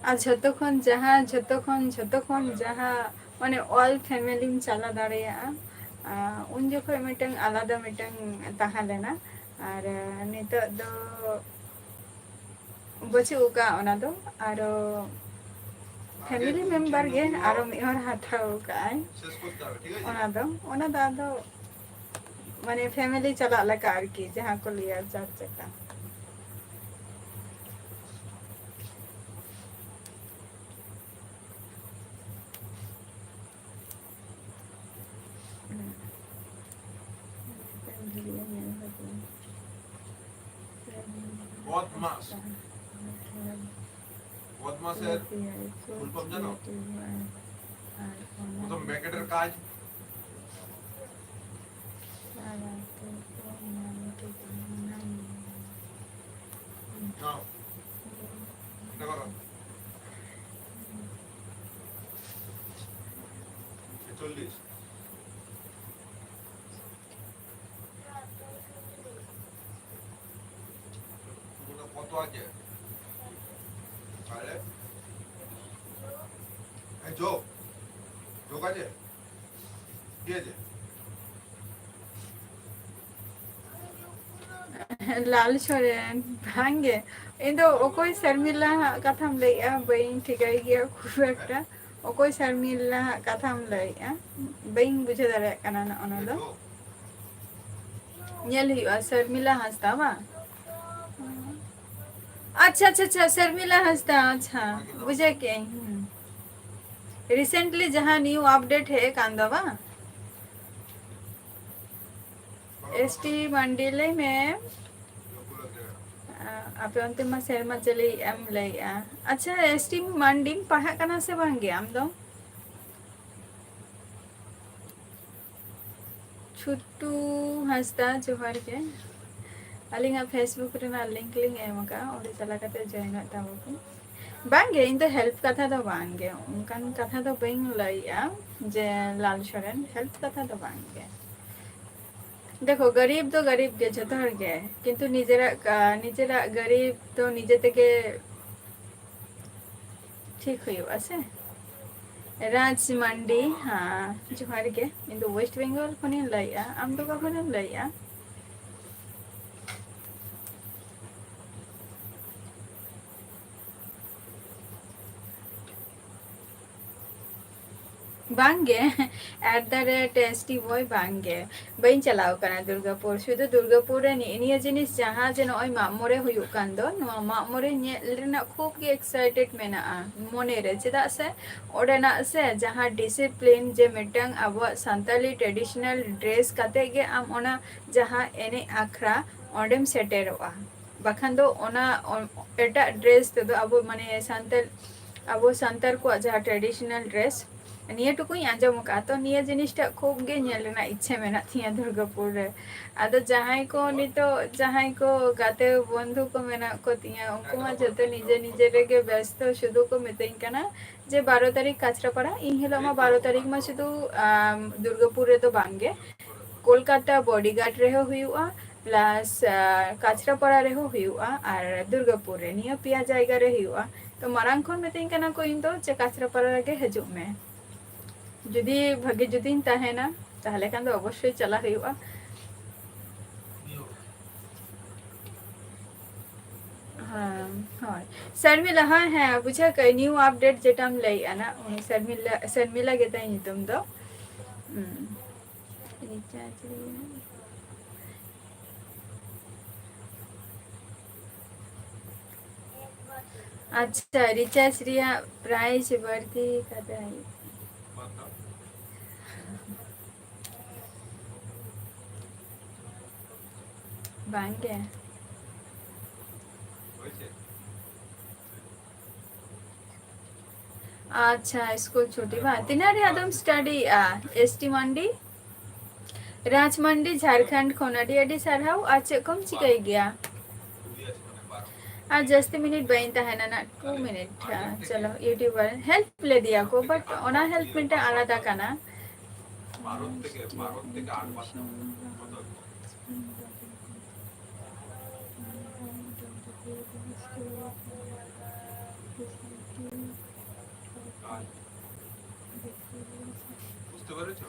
ᱟᱨ ᱡᱷᱚᱛᱚ ᱠᱷᱚᱱ ᱡᱟᱦᱟᱸ, ᱡᱷᱚᱛᱚ ᱠᱷᱚᱱ, ᱡᱷᱚᱛᱚ ᱠᱷᱚᱱ ᱡᱟᱦᱟᱸ, ᱢᱟᱱᱮ, all family ᱪᱟᱞᱟᱣ ᱫᱟᱲᱮᱭᱟᱜᱼᱟ, ᱟᱨ ᱩᱱ ᱡᱚᱠᱷᱚᱱ ᱢᱤᱫᱴᱟᱝ ᱟᱞᱟᱫᱟ ᱢᱤᱫᱴᱟᱝ ᱛᱟᱦᱮᱸ ᱞᱮᱱᱟ᱾ ᱟᱨ ᱱᱤᱛᱚᱜ ᱫᱚ ᱵᱟᱹᱪᱩᱜ ᱟᱠᱟᱫ ᱚᱱᱟ ᱫᱚ᱾ ᱟᱨᱚ family member ᱜᱮ ᱟᱨᱚ ᱢᱤᱫ ᱦᱚᱲ ᱦᱟᱛᱟᱣ ᱟᱠᱟᱫ ᱟᱭ ᱚᱱᱟ ᱫᱚ᱾ ᱚᱱᱟ ᱫᱚ ᱟᱫᱚ ᱢᱟᱱᱮ family ᱪᱟᱞᱟᱜ ᱞᱮᱠᱟ ᱟᱨᱠᱤ, ᱡᱟᱦᱟᱸ ᱠᱚ ᱞᱟᱹᱭᱟ ᱪᱟᱨ ᱪᱟᱠᱟ᱾ বদমাস। বদমাসের ফুল ফর্ম জানো? প্রথম ব্র্যাকেটের কাজ। নাও। ছেচল্লিশ। কত আছে? তাহলে এই যোগ, যোগ আছে? কি আছে? ᱞᱟᱞ ᱥᱚᱨᱮᱱ, ᱵᱟᱝᱜᱮ᱾ ᱤᱧ ᱫᱚ ᱚᱠᱚᱭ ᱥᱚᱨᱢᱤᱞᱟ ᱦᱟᱸᱜ ᱠᱟᱛᱷᱟᱢ ᱞᱟᱹᱭᱮᱜᱼᱟ, ᱵᱟᱹᱧ ᱴᱷᱤᱠᱟᱹᱭ ᱜᱮᱭᱟ ᱠᱷᱩᱵ ᱮᱠᱴᱟ᱾ ᱚᱠᱚᱭ ᱥᱚᱨᱢᱤᱞᱟ ᱦᱟᱸᱜ ᱠᱟᱛᱷᱟᱢ ᱞᱟᱹᱭᱮᱜᱼᱟ, ᱵᱟᱹᱧ ᱵᱩᱡᱷᱟᱹᱣ ᱫᱟᱲᱮᱭᱟᱜ ᱠᱟᱱᱟ ᱱᱚᱜᱼᱚ ᱱᱚᱣᱟ ᱫᱚ᱾ ᱧᱮᱞ ᱦᱩᱭᱩᱜᱼᱟ, ᱥᱚᱨᱢᱤᱞᱟ ᱦᱟᱸᱥᱫᱟ ᱵᱟᱝ? ᱟᱪᱪᱷᱟ, ᱟᱪᱪᱷᱟ, ᱟᱪᱪᱷᱟ, ᱥᱚᱨᱢᱤᱞᱟ ᱦᱟᱸᱥᱫᱟ, ᱟᱪᱪᱷᱟ, ᱵᱩᱡᱷᱟᱹᱣ ᱠᱮᱜᱼᱟᱹᱧ᱾ ᱦᱩᱸ᱾ Recently ᱡᱟᱦᱟᱸ new update ᱦᱮᱡ ᱟᱠᱟᱱ ᱫᱚ ᱵᱟᱝ? ᱮᱥ ᱴᱤ ᱢᱟᱱᱰᱤ ᱞᱟᱹᱭ ᱢᱮ᱾ ᱟ-, ᱟᱯᱮ ᱚᱱᱛᱮ ᱢᱟ ᱥᱮᱨᱢᱟ ᱡᱟᱹᱲᱤ ᱮᱢ ᱞᱟᱹᱭᱮᱜᱼᱟ᱾ ᱟᱪᱪᱷᱟ, ᱮᱥ ᱴᱤ ᱢᱟᱱᱰᱤᱢ ᱯᱟᱲᱦᱟᱜ ᱠᱟᱱᱟ ᱥᱮ ᱵᱟᱝ ᱜᱮ ᱟᱢ ᱫᱚ? ᱪᱷᱩᱴᱩ ᱦᱟᱸᱥᱫᱟ, ᱡᱚᱦᱟᱨ ᱜᱮ᱾ ᱟᱹᱞᱤᱧᱟᱜ Facebook ᱨᱮᱱᱟᱜ link ᱞᱤᱧ ᱮᱢ ᱟᱠᱟᱫᱼᱟ, ᱚᱸᱰᱮ ᱪᱟᱞᱟᱣ ᱠᱟᱛᱮ join ᱚᱜ ᱛᱟᱵᱚ ᱯᱮ᱾ ᱵᱟᱝᱜᱮ, ᱤᱧ ᱫᱚ help ᱠᱟᱛᱷᱟ ᱫᱚ ᱵᱟᱝᱜᱮ, ᱚᱱᱠᱟᱱ ᱠᱟᱛᱷᱟ ᱫᱚ ᱵᱟᱹᱧ ᱞᱟᱹᱭᱮᱜᱼᱟ ᱡᱮ ᱞᱟᱞ ᱥᱚᱨᱮᱱ, help ᱠᱟᱛᱷᱟ ᱫᱚ ᱵᱟᱝᱜᱮ᱾ ᱫᱮᱠᱷᱚ, ᱜᱟᱨᱤᱵ ᱫᱚ ᱜᱟᱨᱤᱵ ᱜᱮ ᱡᱚᱛᱚ ᱦᱚᱲ ᱜᱮ, ᱠᱤᱱᱛᱩ ᱱᱤᱡᱮᱨᱟᱜ ᱠᱟ-, ᱱᱤᱡᱮᱨᱟᱜ ᱜᱟᱨᱤᱵ ᱫᱚ ᱱᱤᱡᱮ ᱛᱮᱜᱮ ᱴᱷᱤᱠ ᱦᱩᱭᱩᱜᱼᱟ ᱥᱮ᱾ ᱨᱟᱡᱽ ᱢᱟᱱᱰᱤ, ᱦᱮᱸ, ᱡᱚᱦᱟᱨ ᱜᱮ᱾ ᱤᱧ ᱫᱚ West Bengal ᱠᱷᱚᱱᱤᱧ ᱞᱟᱹᱭᱮᱜᱼᱟ, ᱟᱢ ᱫᱚ ᱚᱠᱟ ᱠᱷᱚᱱᱮᱢ ᱞᱟᱹᱭᱮᱜᱼᱟ? ᱵᱟᱝᱜᱮ, at the rate S T boy, ᱵᱟᱝᱜᱮ, ᱵᱟᱹᱧ ᱪᱟᱞᱟᱣ ᱠᱟᱱᱟ ᱫᱩᱨᱜᱟᱯᱩᱨ᱾ ᱥᱩᱫᱷᱩ ᱫᱩᱨᱜᱟᱯᱩᱨ ᱨᱮ ᱱᱤ-, ᱱᱤᱭᱟᱹ ᱡᱤᱱᱤᱥ ᱡᱟᱦᱟᱸ ᱡᱮ ᱱᱚᱜᱼᱚᱭ ᱢᱟᱜ ᱢᱚᱬᱮ ᱦᱩᱭᱩᱜ ᱠᱟᱱ ᱫᱚ, ᱱᱚᱣᱟ ᱢᱟᱜ ᱢᱚᱬᱮ ᱧᱮᱞ ᱨᱮᱱᱟᱜ ᱠᱷᱩᱵ ᱜᱮ excited ᱢᱮᱱᱟᱜᱼᱟ ᱢᱚᱱᱮᱨᱮ, ᱪᱮᱫᱟᱜ ᱥᱮ ᱚᱸᱰᱮᱱᱟᱜ ᱥᱮ ᱡᱟᱦᱟᱸ discipline ᱡᱮ ᱢᱤᱫᱴᱟᱝ ᱟᱵᱚᱣᱟᱜ ᱥᱟᱱᱛᱟᱞᱤ traditional dress ᱠᱟᱛᱮ ᱜᱮ ᱟᱢ ᱚᱱᱟ ᱡᱟᱦᱟᱸ ᱮᱱᱮᱡ ᱟᱠᱷᱲᱟ ᱚᱸᱰᱮᱢ ᱥᱮᱴᱮᱨᱚᱜᱼᱟ, ᱵᱟᱠᱷᱟᱱ ᱫᱚ ᱚᱱᱟ ᱚ-, ᱮᱴᱟᱜ dress ᱛᱮᱫᱚ ᱟᱵᱚ ᱢᱟᱱᱮ ᱥᱟᱱᱛᱟᱲ, ᱟᱵᱚ ᱥᱟᱱᱛᱟᱲ ᱠᱚᱣᱟᱜ ᱡᱟᱦᱟᱸ traditional dress ᱱᱤᱭᱟᱹ ᱴᱩᱠᱩᱧ ᱟᱸᱡᱚᱢ ᱟᱠᱟᱫᱼᱟ᱾ ᱛᱚ ᱱᱤᱭᱟᱹ ᱡᱤᱱᱤᱥᱴᱟᱜ ᱠᱷᱩᱵ ᱜᱮ ᱧᱮᱞ ᱨᱮᱱᱟᱜ ᱤᱪᱪᱷᱟᱹ ᱢᱮᱱᱟᱜ ᱛᱤᱧᱟᱹ ᱫᱩᱨᱜᱟᱯᱩᱨ ᱨᱮ᱾ ᱟᱫᱚ ᱡᱟᱦᱟᱸᱭ ᱠᱚ ᱱᱤᱛᱚᱜ, ᱡᱟᱦᱟᱸᱭ ᱠᱚ ᱜᱟᱛᱮ ᱵᱚᱱᱫᱷᱩ ᱠᱚ ᱢᱮᱱᱟᱜ ᱠᱚ ᱛᱤᱧᱟᱹ, ᱩᱱᱠᱩ ᱢᱟ ᱡᱷᱚᱛᱚ ᱱᱤᱡᱮ ᱱᱤᱡᱮ ᱨᱮᱜᱮ ᱵᱮᱥᱛᱚ, ᱥᱩᱫᱷᱩ ᱠᱚ ᱢᱤᱛᱟᱹᱧ ᱠᱟᱱᱟ ᱡᱮ ᱵᱟᱨᱚ ᱛᱟᱹᱨᱤᱠᱷ ᱠᱟᱪᱨᱟᱯᱟᱲᱟ᱾ ᱤᱧ ᱦᱤᱞᱳᱜ ᱢᱟ ᱵᱟᱨᱚ ᱛᱟᱹᱨᱤᱠᱷ ᱢᱟ ᱥᱩᱫᱷᱩ, ᱟᱢ, ᱫᱩᱨᱜᱟᱯᱩᱨ ᱨᱮᱫᱚ ᱵᱟᱝ ᱜᱮ, ᱠᱳᱞᱠᱟᱛᱟ ᱵᱚᱰᱤᱜᱷᱟᱴ ᱨᱮᱦᱚᱸ ᱦᱩᱭᱩᱜᱼᱟ, ᱯᱞᱟᱥ, ᱟ, ᱠᱟᱪᱨᱟᱯᱟᱲᱟ ᱨᱮᱦᱚᱸ ᱦᱩᱭᱩᱜᱼᱟ, ᱟᱨ ᱫᱩᱨᱜᱟᱯᱩᱨ ᱨᱮ, ᱱᱤᱭᱟᱹ ᱯᱮᱭᱟ ᱡᱟᱭᱜᱟ ᱨᱮ ᱦᱩᱭᱩᱜᱼᱟ᱾ ᱛᱚ ᱢᱟᱨᱟᱝ ᱠᱷᱚᱱ ᱢᱤᱛᱟᱹᱧ ᱠᱟᱱᱟ ᱠᱚ ᱤᱧ ᱫᱚ ᱡᱮ ᱠᱟᱪᱨᱟᱯᱟᱲᱟ ᱨᱮᱜᱮ ᱦᱤᱡᱩᱜ ᱢᱮ, ᱡᱩᱫᱤ ᱵᱷᱟᱜᱮ ᱡᱩᱫᱤᱧ ᱛᱟᱦᱮᱱᱟ ᱛᱟᱦᱚᱞᱮ ᱠᱷᱟᱱ ᱫᱚ ᱚᱵᱚᱥᱥᱳᱭ ᱪᱟᱞᱟᱜ ᱦᱩᱭᱩᱜᱼᱟ᱾ ᱦᱮᱸ, ᱦᱳᱭ᱾ ᱥᱚᱨᱢᱤᱞᱟ, ᱦᱮᱸ, ᱦᱮᱸ, ᱵᱩᱡᱷᱟᱹᱣ ᱠᱟᱜ ᱟᱹᱧ, ᱱᱤᱭᱩ ᱟᱯᱰᱮᱴ ᱡᱮᱴᱟᱢ ᱞᱟᱹᱭᱮᱜᱼᱟ ᱱᱟ, ᱩᱱᱤ ᱥᱚᱨᱢᱤᱞᱟ, ᱥᱚᱨᱢᱤᱞᱟ ᱜᱮᱛᱟᱭ ᱧᱩᱛᱩᱢ ᱫᱚ᱾ ᱦᱩᱸ᱾ ᱨᱤᱪᱟᱨᱡᱽ ᱨᱮᱭᱟᱜ᱾ ᱟᱪᱪᱷᱟ, ᱨᱤᱪᱟᱨᱡᱽ ᱨᱮᱭᱟᱜ ᱯᱨᱟᱭᱤᱥ ᱵᱟᱹᱲᱛᱤ ᱠᱟᱫᱟᱭ᱾ ᱵᱟᱝ ᱜᱮ᱾ ᱟᱪᱪᱷᱟ, ᱥᱠᱩᱞ ᱪᱷᱩᱴᱤ ᱵᱟᱝ? ᱛᱤᱱᱟᱹᱜ ᱨᱮ ᱟᱫᱚᱢ ᱥᱴᱟᱰᱤᱭᱮᱜᱼᱟ? ᱮᱥ ᱴᱤ ᱢᱟᱱᱰᱤ, ᱨᱟᱡᱽ ᱢᱟᱱᱰᱤ, ᱡᱷᱟᱲᱠᱷᱚᱸᱰ ᱠᱷᱚᱱ ᱟᱹᱰᱤ ᱟᱹᱰᱤ ᱥᱟᱨᱦᱟᱣ᱾ ᱟᱨ ᱪᱮᱫ ᱠᱚᱢ ᱪᱤᱠᱟᱹᱭ ᱜᱮᱭᱟ? ᱟᱨ ᱡᱟᱹᱥᱛᱤ ᱢᱤᱱᱤᱴ ᱵᱟᱹᱧ ᱛᱟᱦᱮᱱᱟ ᱱᱟᱜ, ᱴᱩ ᱢᱤᱱᱤᱴ᱾ ᱦᱮᱸ, ᱪᱚᱞᱚ, ᱤᱭᱩᱴᱤᱭᱩᱵᱟᱨ ᱦᱮᱞᱯ ᱞᱮᱫᱮᱭᱟ ᱠᱚ, but ᱚᱱᱟ ᱦᱮᱞᱯ ᱢᱤᱫᱴᱟᱝ ᱟᱞᱟᱫᱟ ᱠᱟᱱᱟ᱾ বুঝতে পেরেছো?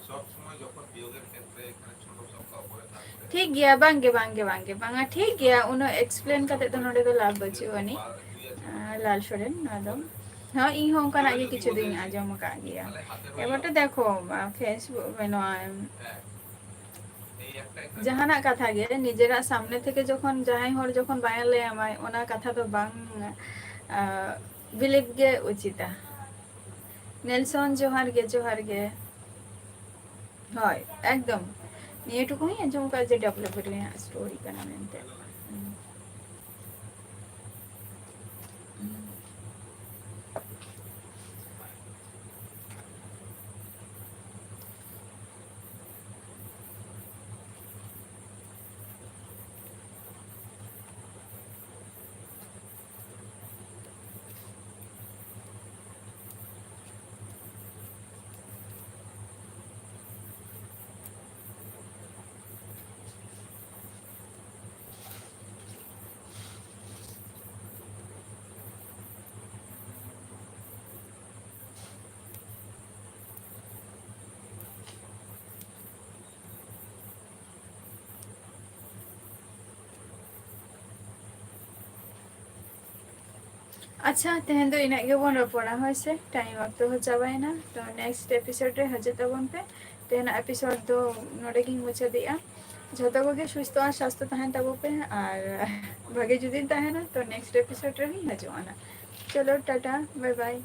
সব সময় যখন বিয়োগের ক্ষেত্রে এখানে ছোট সংখ্যা উপরে থাকবে। ᱴᱷᱤᱠ ᱜᱮᱭᱟ, ᱵᱟᱝ ᱜᱮ, ᱵᱟᱝ ᱜᱮ, ᱵᱟᱝ ᱜᱮ, ᱵᱟᱝᱟ, ᱴᱷᱤᱠ ᱜᱮᱭᱟ, ᱩᱱᱟᱹᱜ ᱮᱠᱥᱯᱞᱮᱱ ᱠᱟᱛᱮ ᱫᱚ ᱱᱚᱰᱮ ᱫᱚ ᱞᱟᱵᱷ ᱵᱟᱹᱪᱩᱜ ᱟᱹᱱᱤᱡ᱾ ᱟᱨ ᱞᱟᱞ ᱥᱚᱨᱮᱱ, ᱱᱚᱣᱟ ᱫᱚ, ᱦᱚᱸ, ᱤᱧ ᱦᱚᱸ ᱚᱱᱠᱟᱱᱟᱜ ᱜᱮ ᱠᱤᱪᱷᱩ ᱫᱩᱧ ᱟᱸᱡᱚᱢ ᱟᱠᱟᱫ ᱜᱮᱭᱟ᱾ ᱮᱵᱟᱨ ᱫᱮᱠᱷᱚ, ᱯᱷᱮᱥᱵᱩᱠ, ᱱᱚᱣᱟ, ᱡᱟᱦᱟᱱᱟᱜ ᱠᱟᱛᱷᱟ ᱜᱮ ᱱᱤᱡᱮᱨᱟᱜ ᱥᱟᱢᱱᱮ ᱛᱷᱮᱠᱮ ᱡᱚᱠᱷᱚᱱ ᱡᱟᱦᱟᱸᱭ ᱦᱚᱲ ᱡᱚᱠᱷᱚᱱ ᱵᱟᱭ ᱞᱟᱹᱭ ᱟᱢᱟᱭ, ᱚᱱᱟ ᱠᱟᱛᱷᱟ ᱫᱚ ᱵᱟᱝ, ᱟ, ᱵᱤᱞᱤᱵᱷ ᱜᱮ ᱩᱪᱤᱛᱟ᱾ ᱱᱮᱞᱥᱚᱱ, ᱡᱚᱦᱟᱨ ᱜᱮ, ᱡᱚᱦᱟᱨ ᱜᱮ᱾ ᱦᱳᱭ, ᱮᱠᱫᱚᱢ᱾ ᱱᱤᱭᱟᱹ ᱴᱩᱠᱩ ᱦᱚᱸᱧ ᱟᱸᱡᱚᱢ ᱟᱠᱟᱫᱟ ᱡᱮ ᱰᱟᱵᱞᱩ ᱵᱤ ᱨᱮᱭᱟᱜ ᱥᱴᱳᱨᱤ ᱠᱟᱱᱟ ᱢᱮᱱᱛᱮ᱾ ᱦᱩᱸ᱾ ᱟᱪᱪᱷᱟ, ᱛᱮᱦᱮᱧ ᱫᱚ ᱤᱱᱟᱹᱜ ᱜᱮᱵᱚᱱ ᱨᱚᱯᱚᱲᱟ, ᱦᱳᱭ ᱥᱮ? ᱴᱟᱭᱤᱢ ᱚᱠᱛᱚ ᱦᱚᱸ ᱪᱟᱵᱟᱭᱮᱱᱟ᱾ ᱛᱚ ᱱᱮᱠᱥᱴ ᱮᱯᱤᱥᱳᱰ ᱨᱮ ᱦᱤᱡᱩᱜ ᱛᱟᱵᱚᱱ ᱯᱮ᱾ ᱛᱮᱦᱮᱧᱟᱜ ᱮᱯᱤᱥᱳᱰ ᱫᱚ ᱱᱚᱰᱮ ᱜᱤᱧ ᱢᱩᱪᱟᱹᱫᱮᱜᱼᱟ᱾ ᱡᱷᱚᱛᱚ ᱠᱚᱜᱮ ᱥᱩᱥᱛᱷᱚ ᱟᱨ ᱥᱟᱥᱛᱷᱚ ᱛᱟᱦᱮᱱ ᱛᱟᱵᱚ ᱯᱮ, ᱟᱨ ᱵᱷᱟᱜᱮ ᱡᱩᱫᱤᱧ ᱛᱟᱦᱮᱱᱟ ᱛᱚ ᱱᱮᱠᱥᱴ ᱮᱯᱤᱥᱳᱰ ᱨᱮᱦᱚᱸᱧ ᱦᱤᱡᱩᱜᱼᱟ ᱱᱟᱜ᱾ ᱪᱚᱞᱚ, ᱴᱟᱴᱟ, ᱵᱟᱭ ᱵᱟᱭ᱾